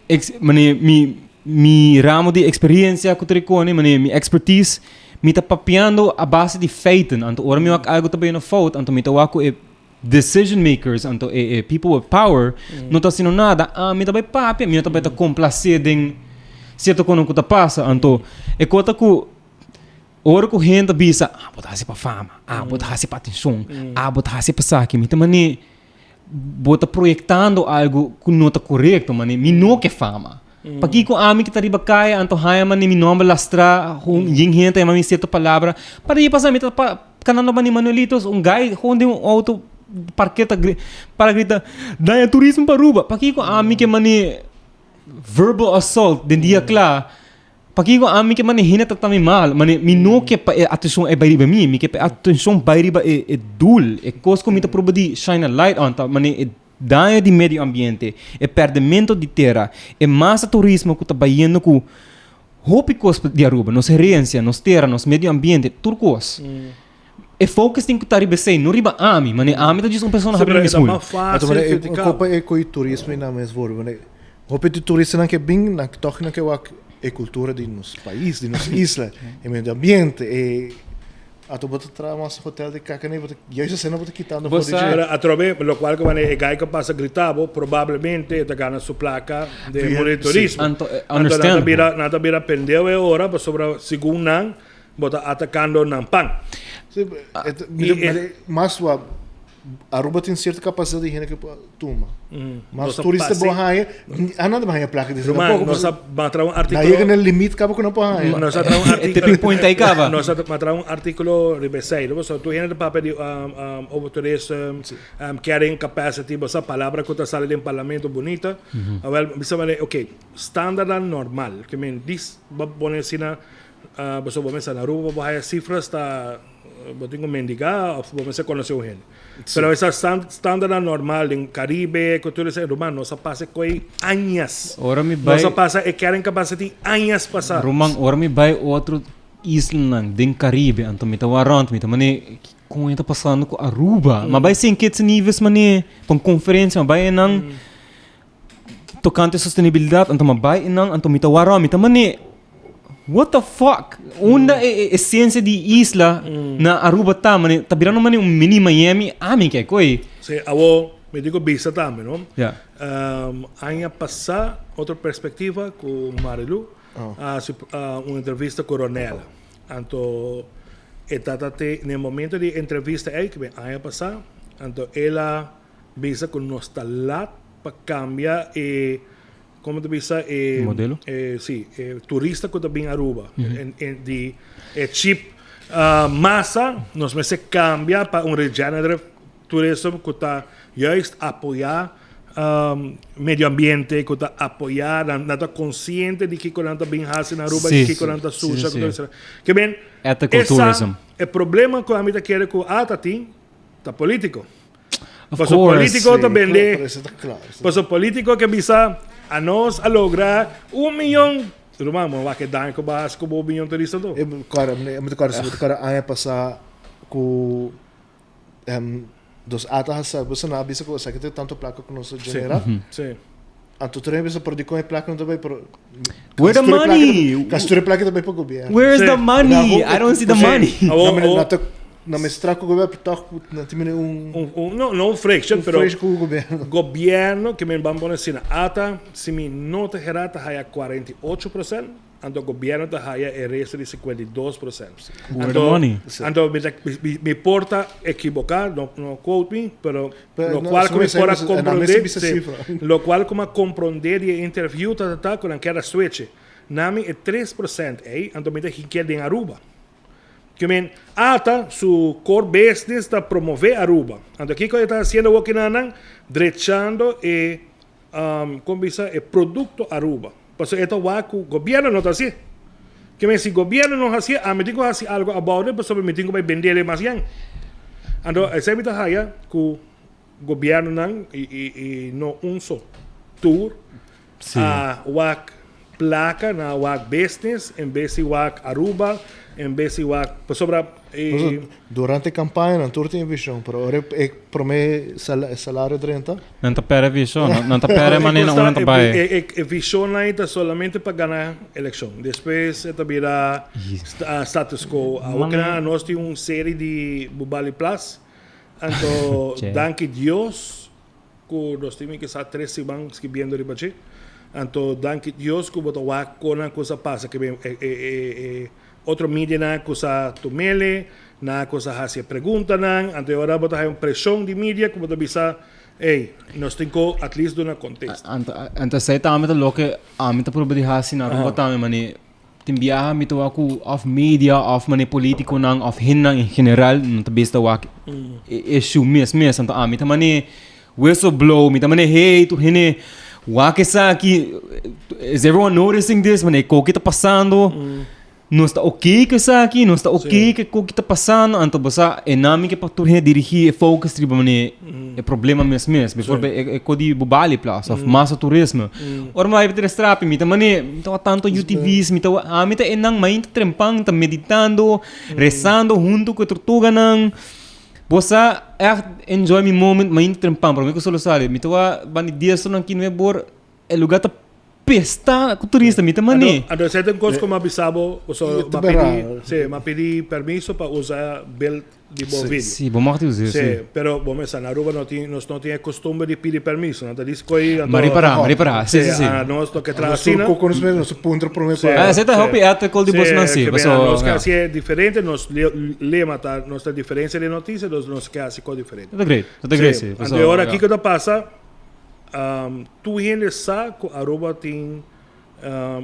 Ex, mane mi mi ramo di experiencia cu ta ricone, mane mi expertise, mi ta papiando a base di feiten. Anto ora mi wak algo ta bayendo fout, anto mi ta wak cu e decision makers, anto e e people with power, no ta haciendo nada, ami ta bay papia, mi no ta bay ta complace den cierto conan cu ta pasa. Anto e cos ta cu ora cu hende ta bisa, ah bo ta haci pa fama, ah bo ta haci pa atencion, ah bo ta haci pa esaki, mi ta mane. Bo ta proyectando algo cu no ta corecto, mane mi no ke fama. Pakico ami ki ta riba caya anto haya mane mi nomber lastra, hun yin hende ta yama mi cierto palabra, para di pasa mi ta pa canando mane Manuelitos, un guy gewoon den un auto parketa para grita daña turismo pa Aruba. Pakico ami ke mane verbal assault den dia cla? Pakiko ami ke mane hende trata mi mal? Mane mi no ke pa e atenshon ei bai riba mi, mi ke pa e atenshon bai riba e e doel, e kos ku mi ta proba di shine a light on ta mane e daño di medio ambiente, e pèrdemento di tera, e masa turismo ku ta bayendo ku hopi kos di Aruba, nos herensia, nos tera, nos medio ambiente, tur kos. E focus tin ku ta riba esei, no riba ami. Mane ami ta djis un persona Sí, habri pero mi e ta smoel. mas fácil Anto mane e criticá. kopa e koi turismo i nan mes vorbe. Mane hopi di turistanan ke bin nan tòg nan ke wak e kultura di nos pais, di nos isla, e medio ambiente, e anto bo ta traha mas hotel di kaka nei bo ta juist asina bo ta kitando Bo for di sa- dje. Pero atrobe, lokual ku mane e gai ku pasa grita bo, probablemente e ta gana su plaka den Via- mundo di sí. turismo. Anto, eh, Anto nan ta understandable. bira, nan ta bira pendeu e ora pasobra segun nan Bo ta atacando nan pan. Sí, et, mi, I, mi, mas wa Aruba tin cierto capacidad di hende cu por tuma. Mas turista bo haya, anan ta haya placa di Ruman, nos a traha un articulo. Na yega na limit caba cu nan por haya. Nos a traha un articulo. E tipping point ay caba. Nos a traha un articulo riba esey. Pasobra tur hende ta papia di overtourism, carrying capacity, bo sa palabra cu ta sali den parlamento bunita. Awel, mi sa manera, ok, standardnan normal, ke men dis bo pone asina, pasobra bo mester na Aruba pa bo haya cifras ta. Bo tin ku mendigá òf bo mester konosé un hende. Pero esa standardnan normal den Caribe ku tur esei, ruman, nos a pasa e koi añas. Ora mi bai. Nos a pasa e carrying capacity añas pasá. Ruman, ora mi bai otro islanan den Caribe, anto mi ta wak rònt, mi ta manera, kiko ta pasando ku Aruba? Mi a bai Saint Kitts and Nevis manera pa un konferensia, mi a bai einan tokante sostenibilidat, anto mi a bai einan, anto mi ta wak rònt, mi ta manera. What the fuck? Unda e esencia di isla na Aruba ta? Mane, ta birando mane un mini Miami. Ami ke koi. Sí, awo mi dico bisa tambe, no? Ja. Aña pasá, otro perspectiva cu Marilu a haci un entrevista cu Ronella. Anto e tata te, na e momento di e entrevista ey, cu aña pasá, anto el a bisa cu nos ta laat pa cambia e Como ta bisa e Modelo? e si e turista cu ta bin Aruba en en di e chip masa nos mester cambia pa un regenerative tourism cu ta juist apoya medio ambiente cu ta apoya nan nan ta consciente di kico nan ta bin haci na Aruba y kico nan ta susha cu tur Ke men Ethical esa tourism. e problema cu ami ta kere cu ata tin ta politico. Of Paso course. politico ta Sí, bende. pero eso ta claro. Eso Paso politico ke bisa anos a logra un miyon. Ruman, mo wak e daño ku bo hasi ku bo miyon turista to. E kòrda, mi ta kòrda, mi ta kòrda aña pasá ku dos ata hasa, bo sa nan a bisa ku esaki ta tantu plaka ku nos a genera. Sí. Anto tur hende bisa, pero dikon e plaka no ta bai? Pero Where the money? Kasi tur e plaka ta bai pa gobièrnu. Where is the money? I don't see the money. Awor, Na mester ku gobièrnu, pero tòg nan tin mene un. Un, no, no un friction, un pero. friction ku gobièrnu. Gobièrnu, ke men ban pone asina, ata si mi no ta hera ta haya 48%, anto gobièrnu ta haya e resto di 52%. Where the money? Anto mi ta, mi, mi por ta ekiboká, no, no quote me, pero Pero lo no, cual ku mi si por a mi sa komprondé, bisa sí, sifra. lo cual ku mi a komprondé di e interview ta ta ta ku nan kier a switch. Nami e 3% ei, anto mi ta hink'é den Aruba. Ke men, ata su core business ta promove Aruba. Anto kiko e ta haciendo awor kinanan? Drechando e, con bisa, e producto Aruba. Pasobra e ta wak cu gobierno no ta hacié. Ke men, si gobierno no hacié, ami tin cu haci algo about it pasobra mi tin cu bay bendele mas yen. Anto esey mi ta haya cu gobiernonan, y no un so, tur, A wak placa na wak business en bes di wak Aruba en bes di wak pasobra e. Durante campaña nan tur tin e vision pero ora e prome salario drenta. Nan ta perde vision nan ta perde manera unda nan ta bay. E vision nan ta solamente pa gana eleccion despues e ta bira status quo awor kina nos tin un serie di Bubali Plas anto danki Dios. Ku nos tin mi kisa tres siman skibiendo riba dje. Anto danki Dios ku bo ta wak kon nan kusa pasa ke e otro medianan a kusa tumele, nan a kusa hasi e preguntanan, anto e ora bo ta haña un preshon di media ku bo ta bisa, ey, nos tin ku at least duna kontesta. Anto anto esei tambe ta loke ami ta prueba di hasi na Aruba tambe mane tin biaha mi ta wak ku òf media òf mane politikonan òf hendenan en general no ta bisa ta wak e issue mes mes anto ami ta mane whistle blow mi ta mane hey tur hende wak esaki is everyone noticing this mane koke ta pasando. Nos ta oké ku esaki, nos ta oké ku e koki ta pasando, anto bo sa e nan mi ke pa tur hende dirigí e focus riba manera e problema mes mes. Bijvoorbeeld e ko di Bubali Plaza of masa turismo. Ora mi bai tres trapi mi ta manera mi ta wak tanto UTV's, mi ta wak ami ta e nan mainta trempan ta meditando, rezando hunto ku e tortuganan. Bo sa ègt enjoy mi moment mainta trempan, prome ku solo sali mi ta wak banda di diestronan ki nuebor e lugar ta. Pesta ku turista mi ta mane. Anto esei ta un kos ku mi a bisa bo, pasobra mi a pidi, si, mi a pidi permiso pa usa bel di bo video. Si, bo mag di us'é, si. Si, pero bo mester sa, na Aruba no tin, nos no tin e kostumber di pidi permiso. Nan ta dis koi, anto. Mi a ripará, mi a ripará, si, si, si. Nos no ke traha asina. Nos tur koko nos mester, nos ta puntra promé pa. Ah, esei ta hopi ethical di bosnan, si, pasobra. Nos ke hasié diferente, nos lema ta, nos ta diferensia den notisia, dus nos ke hasi kos diferente. Ta great, ta great, si. Anto e ora kiko ta pasa? Tur hende sa ku Aruba tin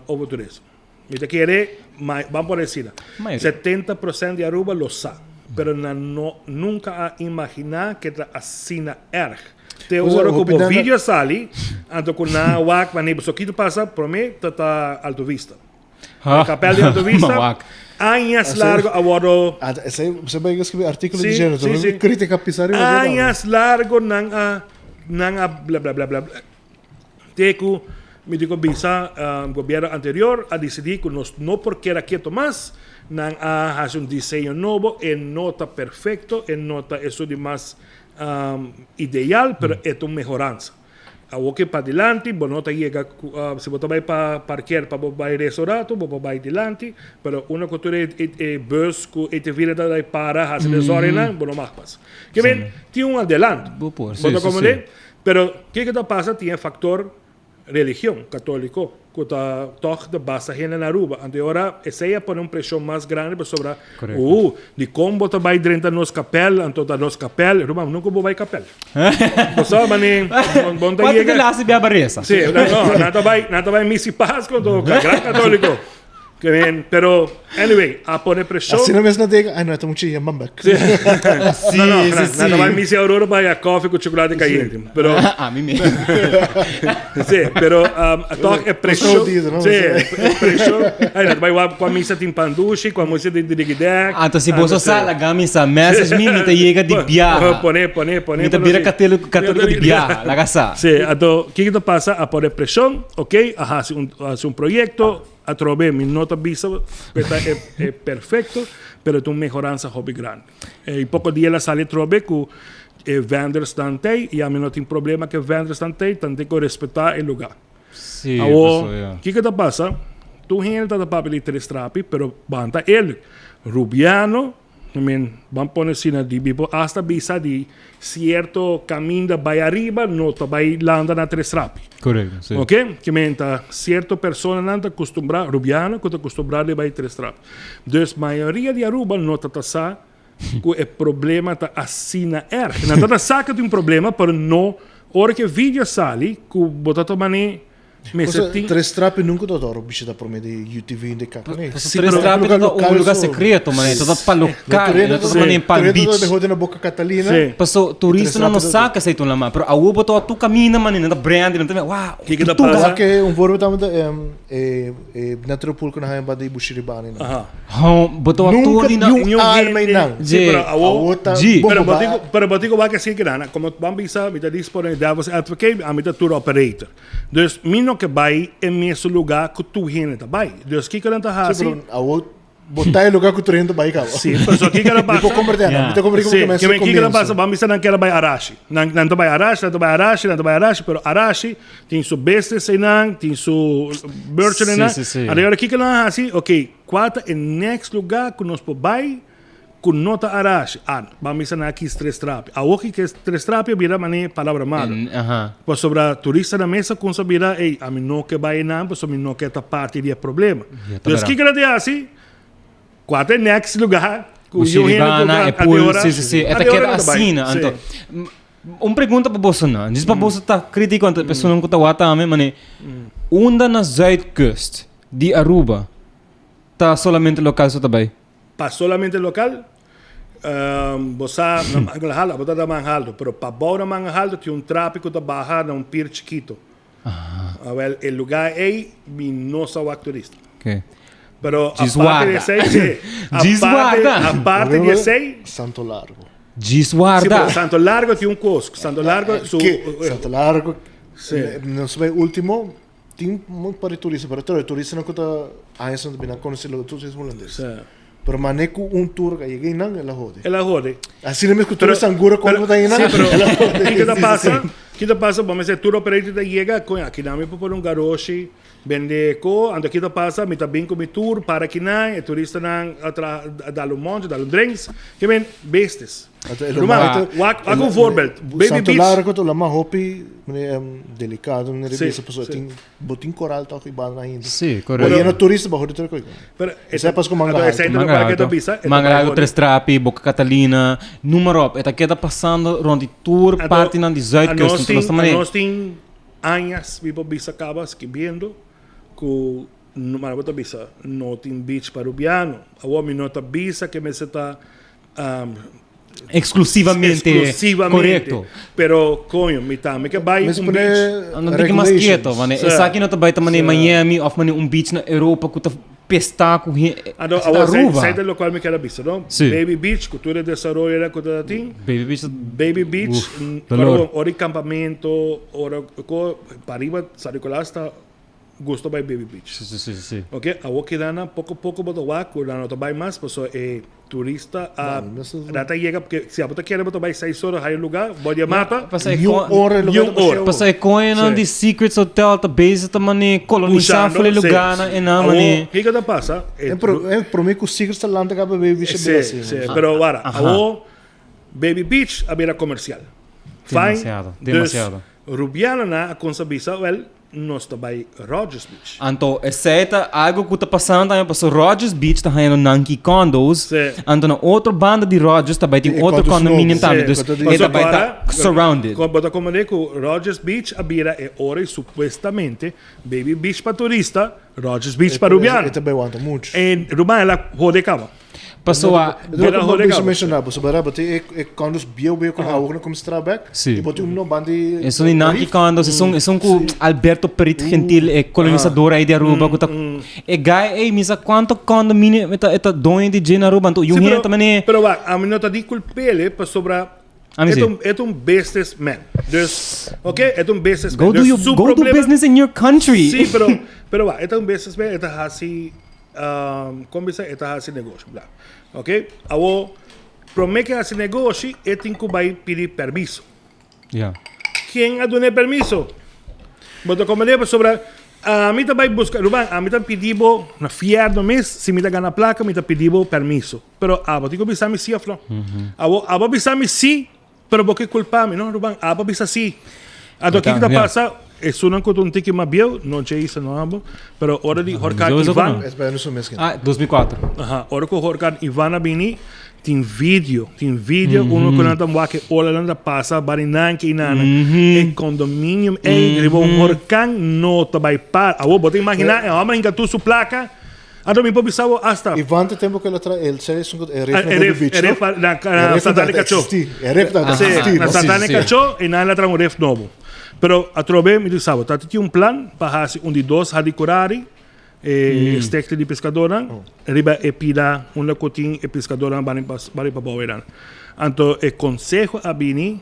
overturismo. Mi ta kere, ban por asina, 70% di Aruba lo sa, pero nan no nunka a imaginá ke ta asina erg. Te ora ku bo video sali, anto ku nan a wak manera pasobra kiko pasa promé ta ta Alto Vista. E kapèl di Alto Vista añas largo a wòrdu. Añas largo nan a nan a bla bla bla bla te ku mi tin ku bisa gobièrnu anterior a disidí ku nos no por keda keto mas, nan a hasi un diseño nobo, e no ta perfekto, e no ta esun di mas ideal, pero e ta un mehoransa. Awor ke padilanti bo no ta yega ku si bo ta bai pa parker pa bo bai resa un rato bo por bai dilanti pero unda ku tur e e bus ku ATV nan ta bai para hasi desòrdennan bo no mag pasa. Ke men tin un adelanto. Bo por, Bo si, ta si, si. komprende? Pero kiko ta pasa tin e faktor religion katoliko ku ta tòg ta basa hende na Aruba. Anto e ora esei a pone un preshon mas grandi pasobra Korekto. uh dikon bo ta bai drenta nos kapèl anto ta nos kapèl ruman nunka bo bai kapèl. Bo sa mane bon ta Kuantu yega te lasi bia ba resa? Sí, no, no, nan ta bai nan ta bai misa i Pasku anto gran katoliko. Ke men, pero anyway, a pone preshon. Asina mes nan diga, ay no, e ta mucha yama bek. Sí. Sí, No, no, sí, nan, sí. nan ta bai misa i Aurora pa haya koffie ku chocolate cayente. Pero A mi mes. Sí, pero um, toch e preshon. Pasó no? Sí, e preshon. Ay, nan ta bai wak kua misa tin pan dushi, kua misa tin dirigidek. Anto si boso sa laga mi sa message mi, mi ta yega di biaha. Pone, pone, pone. Mi ta bira católico, católico di biaha, laga sa. Sí, anto kiko ta pasa? A pone preshon, ok, a hasi un, a hasi un proyecto. Atrobe mi no ta bisa ku e ta e perfekto, pero e ta un mehoransa hopi grandi. I poko dia el a sali atrobe ku e vendersnan t'ei i ami no tin problema ku e vendersnan t'ei, tante ku respetá e lugá. Sí, Awor, paso, ya. kiko ta pasa? Tur hende ta ta papia di Tres Trapi, pero ban ta eerlijk. Rubiano I mean, ban pone asina di mi por hasta bisa di cierto caminda bay ariba no ta bay landa na Tres Trapi. Correcto, sí. Ok? Ke men ta cierto personanan ta acostumbra, Rubiano cu ta acostumbra di bay Tres Trapi. Dus mayoria di Aruba no ta ta sa cu e problema ta asina erg. Nan ta ta sa cu tin un problema, pero no ora cu e video sali cu bo ta ta mane Mester Cosa, tin. Tres Trapi nunca ta doro bishita prome di UTV de kaka nee. Paso Tres Trapi ta un lugar secreto, man. Ta pa local, no ta mane in Palm Beach. De hoden na Boca Catalina. Sí. Paso turista no sa que sei lama, pero awo bo ta tu camina man, nan ta brand, nan ta wow. Kiko ta pasa? Ke un voorbeeld tambe ta e e Natural Pool ku na haña ba di Bushiribani. Aha. Hon, bo ta Nunca tur di na ni un alma einan. Sí, pero awo Awo ta Ji. bomba Pero ba. botico, pero botico wak así que nana, como ban bisa, mi ta dispone devil's advocate, a mi ta tour operator. Dus mi no ke bai e mesun lugar ku tur hende ta bai. Dus kiko nan ta Sí, hasi? pero awo bo ta e lugar ku tur hende ta bai kaba. Sí, pero so kiko nan Mi por pasa? komprende, Ja. mi ta komprende Sí, como ke men kiko nan pasa? comienzo. Ban bisa nan kere bai Arashi. Nan nan ta bai Arashi, nan ta bai Arashi, nan ta bai Arashi, pero Arashi tin su business einan, tin su merchant Sí, einan. sí, sí. Anto kiko nan hasi? Ok, kua ta e next lugar ku nos por bai ku no ta Arashi? Ah, ban bisa nan a kis Tres Trapi. Awor ki kes Tres Trapi a bira manera palabra malo. En, aha. Pasobra turista na mesa kumsa bira, ey, ami no ke bai einan pasobra mi no ke ta parti di e problema. Ja, ta Dus bera. kiko nan ta hasi? Kua ta e next lugar ku yu hende ku Bushiribana, a e di pool, ora, si, si, si. E a ta di ora keda nan ta bai. asina. Sí. Anto, un pregunta pa boso nan. Djis pa boso ta kritiko anto e personan ku ta wak tambe, mane, unda na Zuidkust di Aruba ta solamente lokal so ta bai? Pa solamente lokal? Bo sa na Mangel Halto, abo ta na Mangel Halto, pero pabou na Mangel Halto tin un trapi ku ta baha na un pir chikito. Awel, e lugar ei mi no sa wak turista. Okay. Pero Djis aparte di warda. esei, sí, Djis aparte, warda. aparte di esei, Santo Largo. Djis sí, warda. pero Santo Largo tin un kos. Santo Largo su Ke? Santo Largo. Sí. No se bai último, tin un par di turista, pero tur e turistanan ku ta años nan ta bini a konosé lo turismo hulandes. Sí. Pero mane ku un tour a yega einan, el a hode. El a hode. Asina mes ku tur e sangura kon ku ta einan, Sí, pero el a hode. kiko ta pasa? Kita pasa, bo mester tour operator ta yega, coño, aki nan mi por pone un garoshi, bende ko, anto kita pasa, mi ta bin cu mi tour, para akinan, e turistanan a traha, a dal un monchi, dal un drinks, ke men, bestes. Anto e Ruman, lomai ta- wak, wak un voorbeeld, Baby Santo Beach, Largo ta lama hopi, meneer, delicado, meneer Sí, bisa, pasobra sí. tin bo tin coral toch y banda ainda. Sí, Bo correcto. lleno turista bajo di tur koe. Pero Esei pas ku manga anto alto. esei ta Manga lokual ke ta alto. bisa, e ta Manga bai alto, hori. Tres Trapi, Boca Catalina, noem maar op. E ta keda pasando rond di tur Anto, partinan di Zuidkust. anos Anto nos tin, ta manera. anos tin añas mi por bisa kaba skibiendo ku no mara bo ta bisa no tin beach pa Rubiano. Awor mi no ta bisa ke mester ta Exclusivamente. Exclusivamente. Correcto. Pero coño, mi tambe ke bai Mes un pone beach. Ando un tiki mas quieto, regulations. mane. Sí. Esaki no ta bai ta mane Sí. Miami of mane un beach na Europa ku ta pesta ku he- Ando, Esaki ta awor, sei, Aruba. sei de locual mi quiero bisa, no? Sí. Baby Beach, cu tur e desaroyo era cu ta tin. Baby Beach ta- Baby Beach, Uf, ora dolor. ora campamento, ora co, pa arriba San Nicolas ta gusto bai Baby Beach. Sí, sí, sí, sí. Ok, awor keda nan poco poco bo ta wak cu nan no ta bai mas paso e turista a No, no, no. rata yega porque si abo ta kere bo ta bai seis ora haya lugar, bo di mata. Pasa e Ni un con- ora Ni un ora. Pasa e coinnan Sí. di Secrets Hotel ta bezig ta mane colonisa Pushando, fule sí. lugar nan en nan Awor, mane. kiko ta pasa? E En pro, en prome ku Secrets ta lanta kaba Baby Beach a bira Sí, asina. sí, pero wara, awor Baby Beach a bira comercial. Fine. Demasiado, Dus, demasiado. Rubianonan a consa bisa, wel, nos ta bai Rogers Beach. Anto esei ta algo ku ta pasando tambe paso Rogers Beach ta hañando Nanki Condos. Sí. Anto na otro banda di Rogers ta bai tin E otro condos condominium nobo. tambe. Sí. Dus Condos di- e ta bai ta Pasobra, surrounded. Kon bo ta komprendé ku Rogers Beach a bira e ora i supuestamente Baby Beach pa turista, Rogers Beach pa Rubiano. E ta bai wanta mucho. En Ruman el a hode kaba. Paso a Het ook Bera een hode beetje kaba. mencionar, pasobra bara bo tin e e condos bieu bieu ku awor no kuminsá traha bek. Sí. I bo tin un no banda di Esun di Nanki Rif. Condos, esun esun ku Alberto Perit Gentil, e kolonisador ei di Aruba ku ta e guy ei mi sa kuanto condominio e ta e ta doño di dje na Aruba anto yu Sí, hende pero, ta mane pero wak, ami no ta disculpele pasobra A mi e sí. ta un, e ta un businessman. Dus, ok, e ta un businessman. Go do Dus your su go do problema- business in your country. Sí, pero, pero wak, e ta un businessman, e ta hasi, kon bisa, e ta hasi negoshi, bla. Ok, awor, prome ke hasi negoshi, e tin ku bai pidi permiso. Ja. Ken a duna e permiso? Bo ta komprendé? Pasobra ami ta bai buska, ruman, ami ta pidi bo na fierno mes, si mi ta gana plaka, mi ta pidi bo permiso. Pero abo tin ku bisa mi si òf no. Abo, abo a bisa mi si, pero bo ke kulpa mi. No, ruman, abo a bisa si. Anto kiko ta pasa? Esunnan ku ta un tiki mas bieu, no Jason, no abo, pero ora di horkan Ivan. Ah, 2004. Aha, ora ku horkan Ivan a bini, tin video, tin video uno ku nan ta wak e olanan ta pasa bari nan ki nan. E condominium ei riba un horkan no ta bai para. Awor bo ta imagina e homber hinka tur su plaka, anto mi por bisa bo hasta. Ivan ta tempo ku el a traha el seri esun ku e ref na E Baby ref, Beach, e no? ref na E ref Santana no Cachó. existi. E ref no ta Sí, existi, na no? Santana Sí, sí. Cachó i nan a traha un ref nobo. Pero atrobe mi di sa bo ta tin un plan pa hasi un di dos hadikurari, e stekte di piskadornan, riba e pida unda ku tin e piskadornan bani pa bani pa bou einan. Anto e konseho a bini,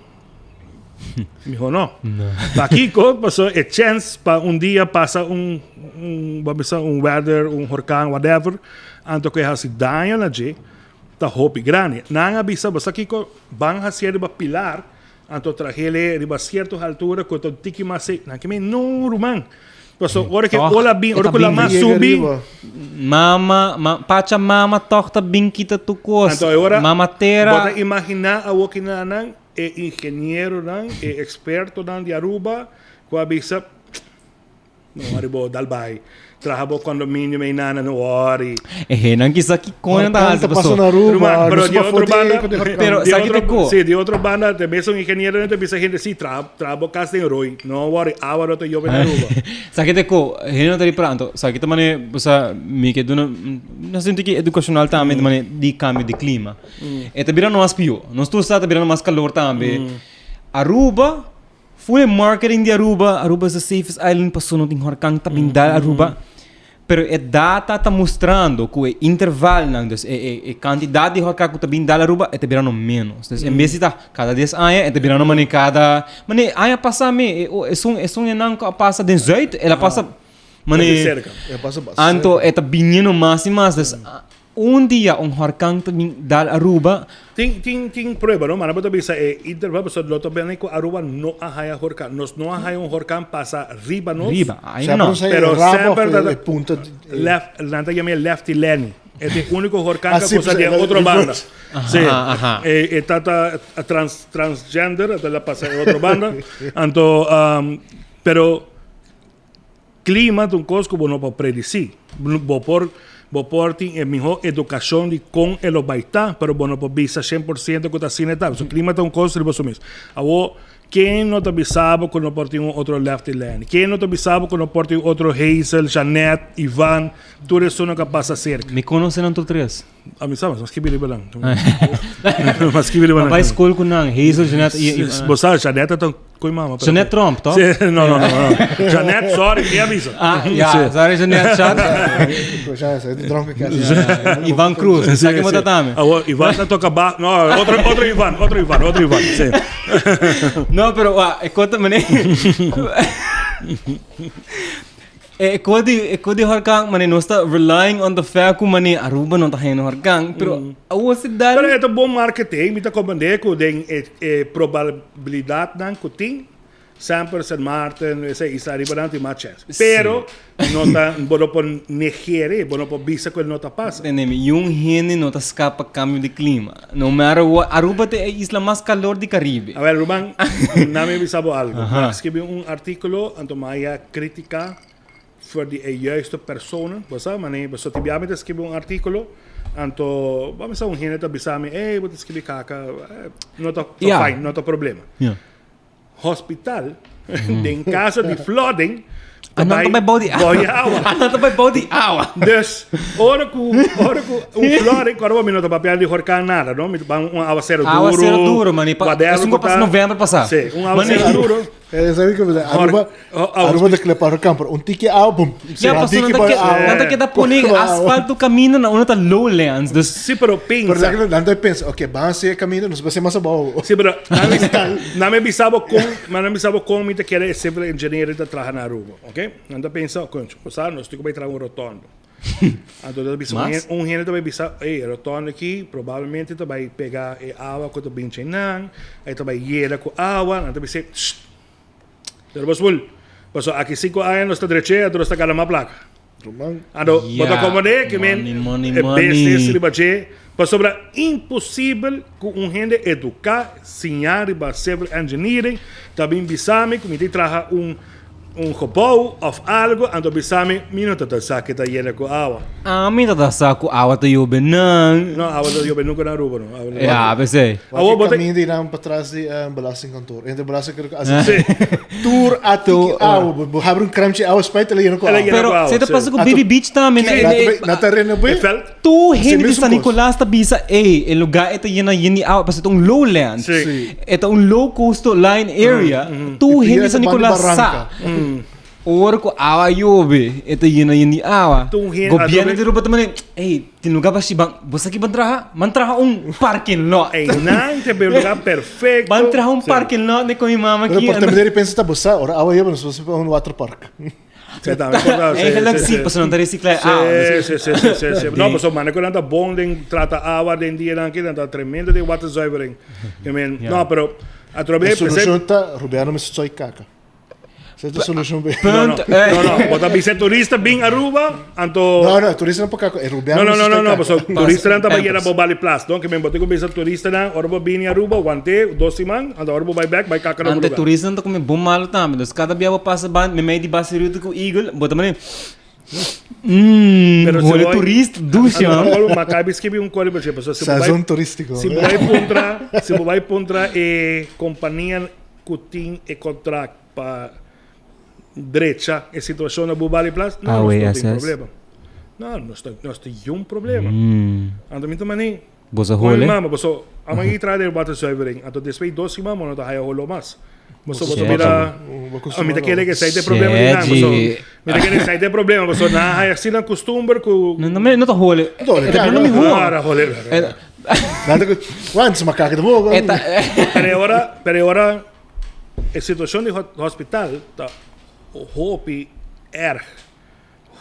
miho no. Pakiko? Pasobra e chèns pa un dia pasa un un bo a bisa un weather, un horkan, whatever, anto ku e hasi daño na dje ta hopi grandi. Nan a bisa bo sa kiko? Ban hasié riba pilar. Anto trahele riba cierto haltura cu ta un tiki mas se. Nan ke men, no ruman. Paso ora ke Toch, ola bin, e ora ta cu la bin mas Yega subi. riba. Mama, ma, pacha mama toch ta bin kita tu cos. Anto e ora Mama bo tera. ta imagina awo kinanan e ingenieronan, e expertonan di Aruba cu a bisa, No worry bo, dal bai. Traha bo condominio mei nana, no worry. E hennan kisa ki coño ta Horcan haci ta pasa paso. na Aruba, Ruman, pero nos di pa otro foti banda, cu di horcan. Pero di sa ki otro, te ko? sí, di otro banda, te mesun ingeniero nan ta bisa hende, sí, traha, traha bo cas den rooi. No worry, awa no ta yobe na Aruba. Sa ki te ko? Hende no ta ripará. Anto, sa ki ta mane, bosa, mi ke duna, na sinti ki educacional tambe, ta mane di cambio di clima. E ta bira mas pio. Nos tur sa ta bira mas calor tambe. Aruba, Full e marketing di Aruba, Aruba is the safest island paso no tin horcan ta bin dal Aruba. Pero e data ta mustrando cu e intervalnan, dus e e e cantidad di horcan cu ta bin dal Aruba e ta birando menos. Dus en bes di ta cada dies aña e ta birando mane cada, mane aña pasa me e o esun esun enan cu a pasa den Zuid el a pasa mane Hopi cerca. E pasa basta anto cerca. e ta biniendo mas y mas. Dus. Un dia un horkan ta bin dal Aruba. Tin tin tin prueba no, mara bo ta bisa e interval pasobra lo ta bini cu Aruba no a haya horkan. Nos no a haya un horkan pasa riba nos. Riba, ainda no. Pero semper ta left, nan ta yama e Lefty Lenny. E ta e unico horkan cu a cosa di e otro banda. Si, e ta ta trans transgender, a ta pasa e otro banda. Anto, pero Clima ta un cos cu bo no por predici. Bo por bo por tin e miho educacion di con e lo bay ta, pero bo no por bisa 100% cu ta asina e ta. Pasobra clima ta un cos riba su mes. Awor, ken no ta bisa bo cu no por tin un otro Lefty Lenny? Ken no ta bisa bo cu no por tin otro Hazel, Jeanette, Ivan, tur esun cu a pasa cerca? Mi conoce nan tur tres. A mi sa, mas skibi riba nan. Mas skibi riba nan. Bai school ku nan, Hazel, Jeanette y Bo sa, Jeanette ta koi mama. Jeanette Trump, toch? Sí, no, no, no, no. Jeanette, sorry, mi avisa. Ah, ja, sorry Jeanette, chat. Ivan Cruz, sa ke bota tame. Awo, Ivan ta toca ba, no, otro, otro Ivan, otro Ivan, otro Ivan, sí. No, pero, wa, e kota, mane. E ko di e ko di horkan mane nos ta relying on the fact ku mane Aruba no ta haña horkan pero awor si dal. Pero e ta bon marketing mi ta comprende ku den e e probabilidatnan ku tin semper Sint Maarten esei isla ariba nan tin mas chèns pero no ta bo no por negere bo no por bisa ku e no ta pasa. Tende mi yun hende no ta skapa kambio di klima no matter what Aruba ta e isla mas kalor di Karibe. Awel ruman na mi bisa bo algu mi a skibi un artikulo anto mi a Critica voor di e juiste personen. Bo sa, mane, bo sa tibia mi ta scribi un articulo, anto, bo sa un hende ta bisa mi, ey, bo ta scribi caca, no ta fine, no ta problema. Hospital, den caso di flooding, ta bai bou di awa. Nan ta bai bou di awa. Dus, ora cu, ora cu un flooding, ora mi no ta papia di horcan nada, no? Mi ta papia un awacero duro. Awacero duro, mane. Esun cu a pasa november pasa. Si, un awacero duro. Sabi ku Aruba, Aruba ta kle para kamper. Un tiki awa, bum. Ja, paso nan ta ke, nan ta keda pone asfalto kaminda na unda ta lowlands. Dus Sí, pero pensa. Pero nan ta pensa, ok, ban hasi e kaminda, nos bai mas abou. Sí, pero nan me bisa bo kon, nan me bisa bo kon mi ta kere e civil engineer ta traha na Aruba, ok? Nan ta pensa, concho, bo sa, nos tin ku bai traha un rotondo. Anto ta bisa un hende ta bai bisa, ey, e rotondo aki probablemente ta bai pega e awa ku ta bin dje nan, e ta bai yera ku awa, nan ta bisa, sst, pero bo spul, pasobra aki sinku aña nos ta dreche, anto nos ta gana mas plaka. Anto bo ta komprende ke men e business riba dje, pasobra imposibel ku un hende eduká, siñá riba civil engineering ta bin bisa mi ku mi tin traha un Un gebouw of algo, anto bisa mi, mi no ta ta sa ke ta yena ku awa. Ami ta ta sa ku awa ta yobe nan. No, awa ta yobe nunka na Aruba no. Awa ta Ya, p'esei. Awo bo ta. Kaminda di nan patras di belastingkantoor. Entre belastingkantoor ku AZC. Tur a tiki awa. Bo habri un kramchi awa spuit, el a yena ku awa. Pero, se ta pasa ku Baby Beach tambe. Na ta renob'é. Tur hende di San Nicolas ta bisa, ey, e lugar e ta yena yen di awa, pasobra e ta un lowland. Sí. E ta un low coastal line area. Tur hende di San Nicolas sa. Ora cu awa yobe, e ta yena yen di awa. Gobierno di Aruba ta manda, ey, tin lugar pa shi, ban, bo sa ki ban traha? Ban traha un parking lot. Ey, nan ta be lugar perfecto. Ban traha un parking lot, ne con mi mama Pero aki. por tambe di pensa ta bo sa, ora awa yobe nos por haci un waterpark. Eigenlijk sí, pasobra nan ta recicla e awa. Sí, sí, sí, sí, sí. No, pasobra mane ku nan ta bon den trata awa den dianan aki, nan ta tremendo den waterzuivering. I mean, no, pero atrobe E solucion ta, Rubiano mester soy kaka. Esa ta solucion be. No, no, no, no. Bo ta bisa e turista bin Aruba, anto No, no, e turista no por kaka, e Rubiano No, no, no, mester no, no, soy pasobra kaka. turistanan ta bai yena bo Bali Plas. Don ke men bo tin ku bisa turistanan ora bo bini Aruba, want'é dos siman, anto ora bo bai bek, bai kaka na bo Ante lugar. turistanan ta come bon malo tambe. Dus cada bia bo pasa ban meimei di Basiruta cu Eagle, bo ta mane Mmm, Pero si hole bo turista, dushi man. Anto ma kai skibi un kori pasobra si bo bai Sazon turistico. si bo bai puntra, si bo bai puntra e compania ku tin e contract pa drecha e situacion na Bubali Plaza, no, nos no tin AWSS. problema. No, nos ta nos tin yun problema. Anto mi ta mane Bo sa Con mi hole? mama, paso ama i traha den waterzuivering, anto despues dos siman bo no ta haya holo mas. Paso bo ta Shit. bira, Bo a mi ta kere ke esei ta e problema di nan, paso Shit. mi ta kere esei ta e problema, paso nan haya asina costumber ku No, no, no ta hole. No ta hole, E ta claro. bira mihó. Claro, hole. Nan ta ku, Wan, sma kaka ta bobo. E ta Pero e ora, pero e ora e situacion di hospital ta hopi erg.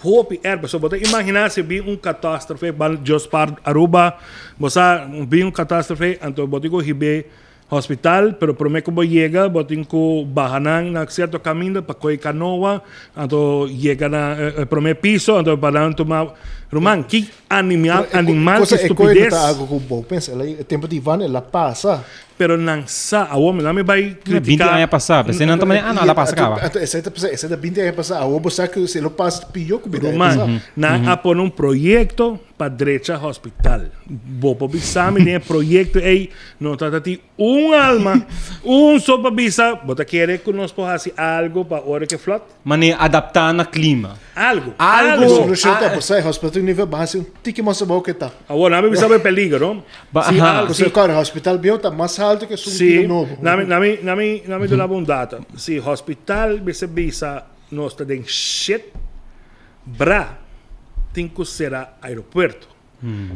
Hopi erg. So bo ta imagina si bin un catastrofe, ban Dios par Aruba, bo sa bin un catastrofe, anto bo tin cu hibe hospital, pero prome cu bo yega bo tin cu baha nan na cierto caminda pa coge canoa, anto yega na e prome piso, anto pa nan tuma. Ruman, ki animal, animal, ki Cosa, e coe no estupidez. ta algo cu bo pensa. El a, e tempo di Ivan el a pasa. Pero nan sa, awor mi mi bai 20 critica. Aña pasá, pensé nan ta manera, ah, no, a la pasa caba. Anto, esei ta pasá, esei ta 20 aña pasá. Awor bo sa ku si lo pasa pió ku 20 aña pasá. Ruman, nan a pone un proyecto pa drecha hospital. Bo por bisa mi den e proyecto ei no ta tin un alma, un so pa bisa, bo ta kere ku nos por hasi algo pa ora ke flood? Manera adaptá na klima. Algo. Algo. E solucion ta, bo sa e hospital tin un nivel baha si un tiki mas abou ke ta. Awor, nan mi bisa bo e peligro, no? Ba, Si aha. al, Pasobra si, kòrda, hospital bieu ta mas haltu ke esun si, tira nobo. nan mi, nan mi, nan mi, nan mi duna bo un data. Si hospital mester bisa nos ta den shit, bra tin ku sera aeropuerto.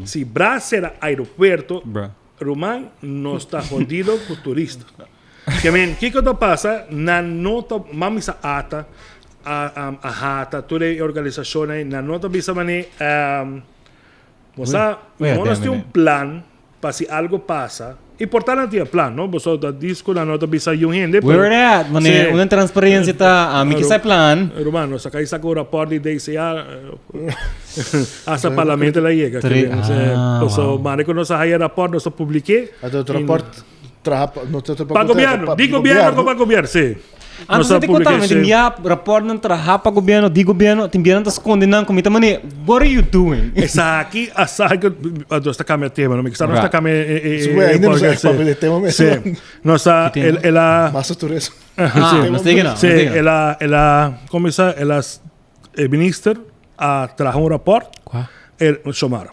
Si bra sera aeropuerto, Bra. ruman, nos ta hodido ku turista. Ke men, kiko ta pasa? Nan no ta, man bisa ata, a, a, a hata, tur e organisashonnan ei, nan no ta bisa manera, um, bo sa, Wait, mihó nos tin un wait. plan pa si algo pasa. I por ta nan tin e plan, no? Boso ta disco, nan no ta bisa yun hende, Where pero it at? Manera, Sí. una transparencia ta, ami ki sa e plan. Ruman, nos a kai saka un rapport di DCA, hasta parlamento la yega. Tre- Ke men, ah, so, wow. mane ku nos a haya rapport, nos a publiké. Anto e rapport Traha pa, no ta Pa gobierno, di gobierno ko pa gobierno, sí. Antes Nos te contame, sí. tin bia rapportnan traha pa gobierno, di gobierno, tin bia nan ta sconde nan comita mane, what are you doing? Esaki, esaki, nos ta cambia tema, no? Mi sa nos ta cambia e, Sí, güey, ainda no podcast, sa papia de tema mes. Sí. Nos ta, Ki tema? el, el a, Mas tur eso. Ah, nos tegen na, Sí, nos tegen. el a, el a, como sa, el a, e minister a traha un rapport. Qua? El, Xiomara.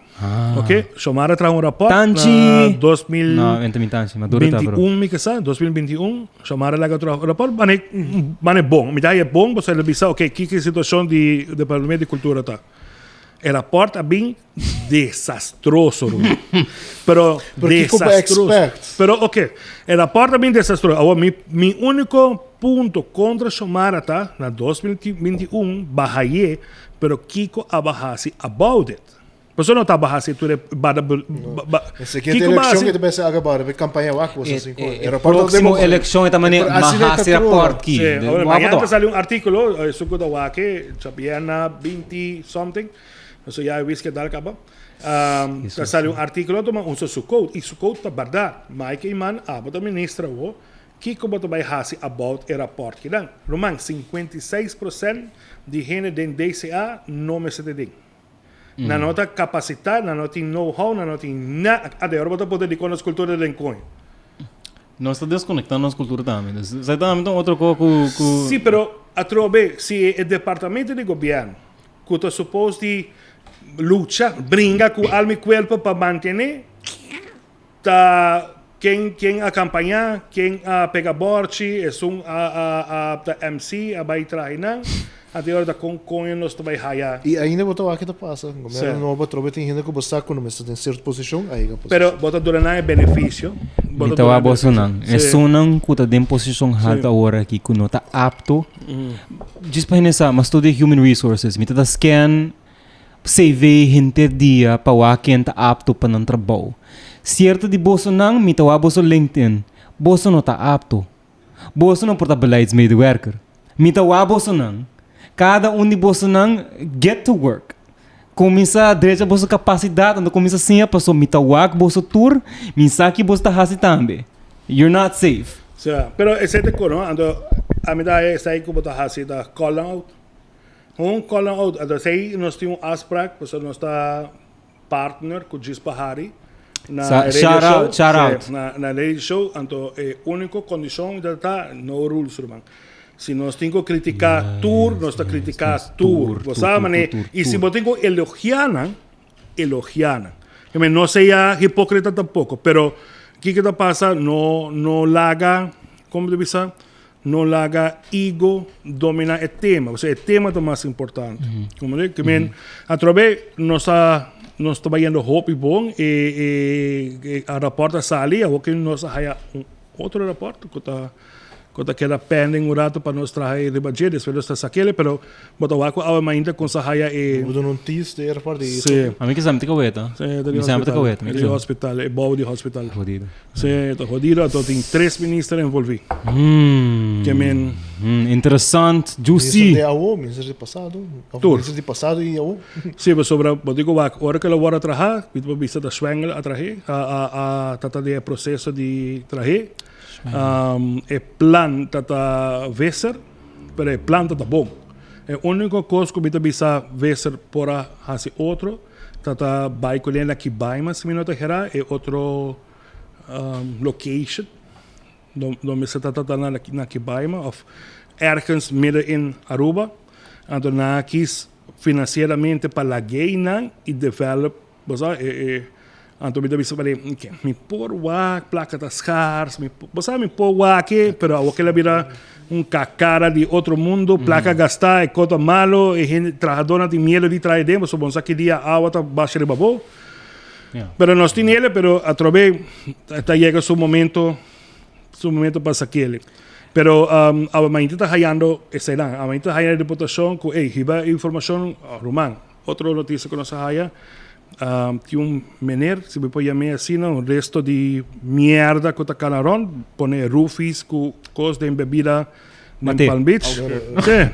Ok? Xiomara traha un rapport. Tanchi. Na 2000. No, ente mi tanchi, ma dura ta, bro. 21, mi ke sa, 2021, Xiomara laga traha un rapport, mane, mane bon. Mi ta haye bon, pasobra el a bisa, ok, kiko e situacion di Departamento di Cultura ta. E rapport a bin desastroso, ruman. Pero, Pero kiko bo desastroso. expect? Pero, ok, e rapport a bin desastroso. Awor, mi, mi unico punto contra Xiomara ta, na 2021, bahaye, pero kiko a bahasi about it? Pasobra no ta bahasi tur e bada, ba, ba, E siguiente kiko eleccion bahasi? que te bese agora, be campaña wak cosa E, assim. e, e próximo eleccion e mane Pero asina ta mahasi true. rapport ki. Sí, ahora, Wak mañana to. te sale un artículo, eso que da wake, Chapiana 20 something, eso ya wis que dal caba. Te sale un artículo, toma un su code, y su code ta verdad. Mike Iman, abo ta ministra wo, kiko bo ta bai hasi about e rapport kidan. Ruman, 56% di hende den DCA no mester te den. Nan no ta capacita, nan no tin know-how, nan no tin na, ade ora bo ta poder di con nos cultura den coin. Nos ta desconecta nos cultura tambe. Dus, esei tambe ta un otro co cu, cu... Sí, pero atrobe, si e departamento di gobierno cu ta suppose di lucha, bringa cu alma y cuerpo pa mantene, ta ken ken a campaña, ken a pega borchi, esun a a a ta MC a bay traha nan, anto e ora ta con coño nos ta bay haya. Y ainda bo ta wak ke ta pasa. Gobierno nobo atrobe tin hende cu bo sa cu no mester den cierto posicion, a yega posicion. Pero bo ta duna nan e beneficio. Bo Mi ta ta duna wak boso nan. Sí. Esunnan cu ta den posicion halto awor aki cu no ta apto. Djis pa hende sa, mi a studia Human Resources. Mi ta ta scan CV henter dia pa wak ken ta apto pa nan trabou. Cierto di bosonan mi ta wak boso LinkedIn. Boso no ta apto. Boso no por ta beleidsmedewerker. Mi ta wak bosonan. Cada un di bosonan get to work. Cuminsa drecha boso capacidad anto cuminsa siña paso mi ta wak boso tur, mi sa ki boso ta haci tambe. You're not safe. Sa, pero esei ta kono, anto ami ta haña esei ku bo ta hasi ta calling out. Un calling out, anto esei nos tin un afspraak, pasobra nos ta partner ku Djis Pahari na Sa, e radio shout show. out, shout Sí, out. na radio show, anto e úniko kondishon ta ta no rules, ruman. Si nos tin ku kritiká tur, nos ta kritiká tur. Bo sa manera, i si bo tin ku elogiá nan, elogiá nan. I mean, no sea hipókrita tampoko, pero kiko ta pasa, no no laga, komo ta bisa, no laga ego dominá e tema, pasobra e tema ta mas importante. Komo di? Ke men, atrobe nos ta nos ta bayendo hopi bon, e e e rapòrt a sali, awor ke nos a haya un otro rapòrt ku ta. Cu ta keda pending un rato pa nos traha e riba dje, despues nos ta sakele, pero bo ta wak cu awe mainta con sa haya e. Bo duna un tease de airport di. Sí. A mi kisa mi ta kaweta. Sí, ta di Mi semper ta hospital. kaweta, mi Di kisa. hospital, e bou di hospital. Jodido. Sí, ta jodido, anto tin tres minister envolvi. Ke men. Interessant, Minister juicy. di awo, minister di pasado. Of Tur. minister di pasado y awo. Sí, pasobra bo tin cu wak ora cu el a worde traha, mi ta por bisa ta Schwengel a trahe, a trata di e proceso di trahe. E plan ta ta Visser, pero e plan ta ta bon. E único cos cu mi ta bisa Visser por a haci otro ta ta bay cu na Kibaima, si mi no ta hera, e otro location donde mester ta ta na Kibaima of ergens midden in Aruba. Anto nan a kies financieramente pa lag'einan y develop. Bo sa, e, e, anto mi ta bisa pa ke, mi por wak, plaka ta schaars, mi, bo sa, mi por wak e, pero awor ke la bira un kakara di otro mundo, plaka gastá, e kota malo, e hende, trahadornan tin miedo di traha den, pasobra bo no sa ki dia awa ta basha riba bo. Pero nos tin ele, pero atrobe ta yega su momento pa sakele. Pero awe mainta ta hayando eseinan, awe mainta ta hayando reputacion ku, ey, hiba e informacion, ruman. Otro noticia cu nos a haya, tin un meneer, si mi por yam'é asina, un resto di mierda cu ta cana rond, pone roofies cu cos den bebida den Mate. Palm Beach. Sí. Mate,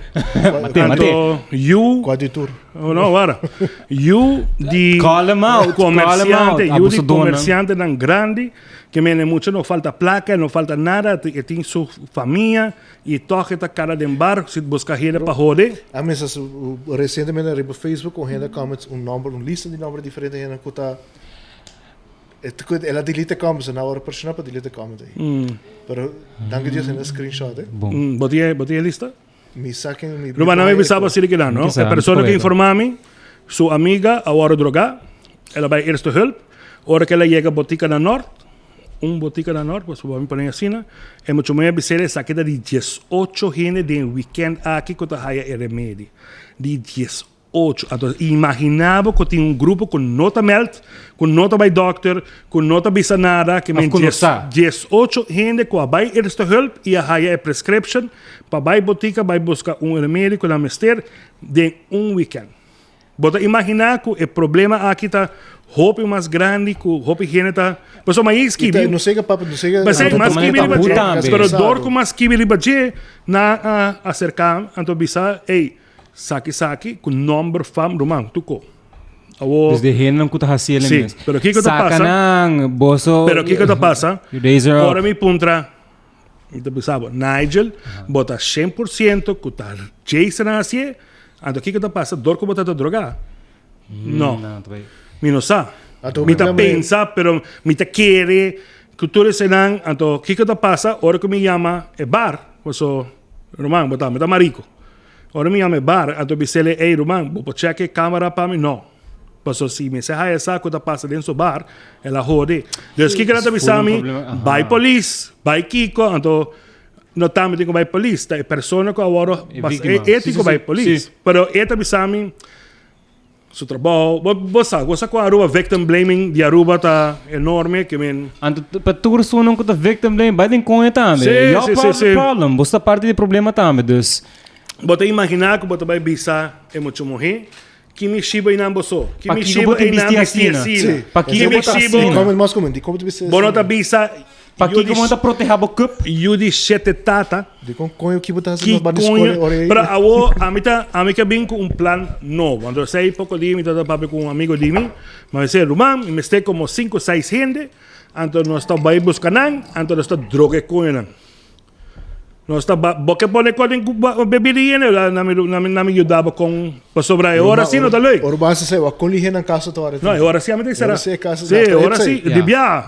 mate. Anto, yu, Cua di tur? oh, no, wara. Yu di Call him out, call him out. comerciante, yu di Abusadornan. comerciantenan grandi, que mene mucho no falta placa, no falta nada, e tin su famia, Y toch e ta cara den bar si busca hende pa hode. A mesa recientemente riba Facebook un hende comments un nomber, un lista di nomber di diferente hende cu ta el a delete comments en ahora presiona pa delete comment ahí. Pero danki Dios hende screenshot eh. Bon. Bo tin e lista? Mi sa ken mi. Ruman, nan mi bisa bo asina kinan, no? E persona cu informa mi, su amiga a worde droga, el a bay eerste hulp, ora cu el a yega botica na Noord, Un botica na Noord, pasobra bo a mi pone asina, e mucho muher bis'el esaki ta di 18 hende den weekend aki cu ta haya e remedi. Di 18. Anto imagina bo cu tin un grupo cu no ta meld, cu no ta bay dokter, cu no ta bisa nada, ke men Of cu no sa. 18 hende cu a bay eerste hulp y a haya e prescription pa bay botica bay busca un remedi cu nan mester den un weekend. Bo ta imaginá ku e problema aki ta hopi mas grandi ku hopi hende ta. Pasobra mas skibi. No sega papia, no sega. Pasei mas skibi riba dje. Pero dor ku mas skibi riba dje, nan a aserká anto bisa, ey, saki saki ku nòmber fam ruman tuko. Awor. Dus de hendenan ku ta hasi el mes. Sí, pero kiko ta pasa? Saka nan, boso. Pero kiko ta pasa? Razor up. Ora mi puntra. Mi ta bisa bo, Nigel, bo ta 100% ku ta Jason a hasié, anto kiko ta pasa dor ku bo ta ta drogá? No. Mi no sa. Mi ta pensa, pero mi ta kere ku tur esenan, anto kiko ta pasa ora ku mi yama e bar, paso, ruman, bo ta, mi ta marico. Ora mi yama e bar, anto bis'el, ey ruman, bo por check e camera pa mi? No. Paso si mester haya sa ku ta pasa den su bar, el a hode. Dus kiko nan ta bisa mi? Bai polis, bai kiko, anto no ta mi tin ku bai polis, ta e persona ku a wòrdu e tin ku bai polis. Pero e ta bisa mi su trabou, bo sa, bo sa ku Aruba victim blaming di Aruba ta enorme ke men. Anto pa tur esunnan ku ta victim blame bai den koña tambe. Your part of the problem, bo sta parti di e problema tambe, dus. Bo ta imaginá ku bo ta bai bisa e mucha muhé Ki mi shiba einan boso? Ki mi Pakiko shiba bo tin einan bisti bisti asina? asina? Sí. Pakiko Ki mi bo ta shiba- asina? Comment mas comment. Di kon bo ta bisti Bo no asina? ta bisa Pakiko bo no ta proteha bo cup? Yu di shete tata. Di kon koño ki bo ta hasi Ki nos banda koño? skol ora ei? Pero awo ami ta ami ke bin ku un plan nobo. Anto esei poko di mi ta papia ku un amigo di mi. Mi a bisa, ruman, mi mester komo sinku seis hende. Anto nos ta bai buska nan, anto nos ta droga e koñonan. Nos ta ba, bo ke pone kos den bebida hiene, na mi, na mi, na mi yuda bo kon, pasobra e ora si no ta leuk. Ora bo hasi esei, wak kon lihé nan kasa ta ora No, e ora si ami ta sera. Ora si e kasa Sí, e ora si, di bia.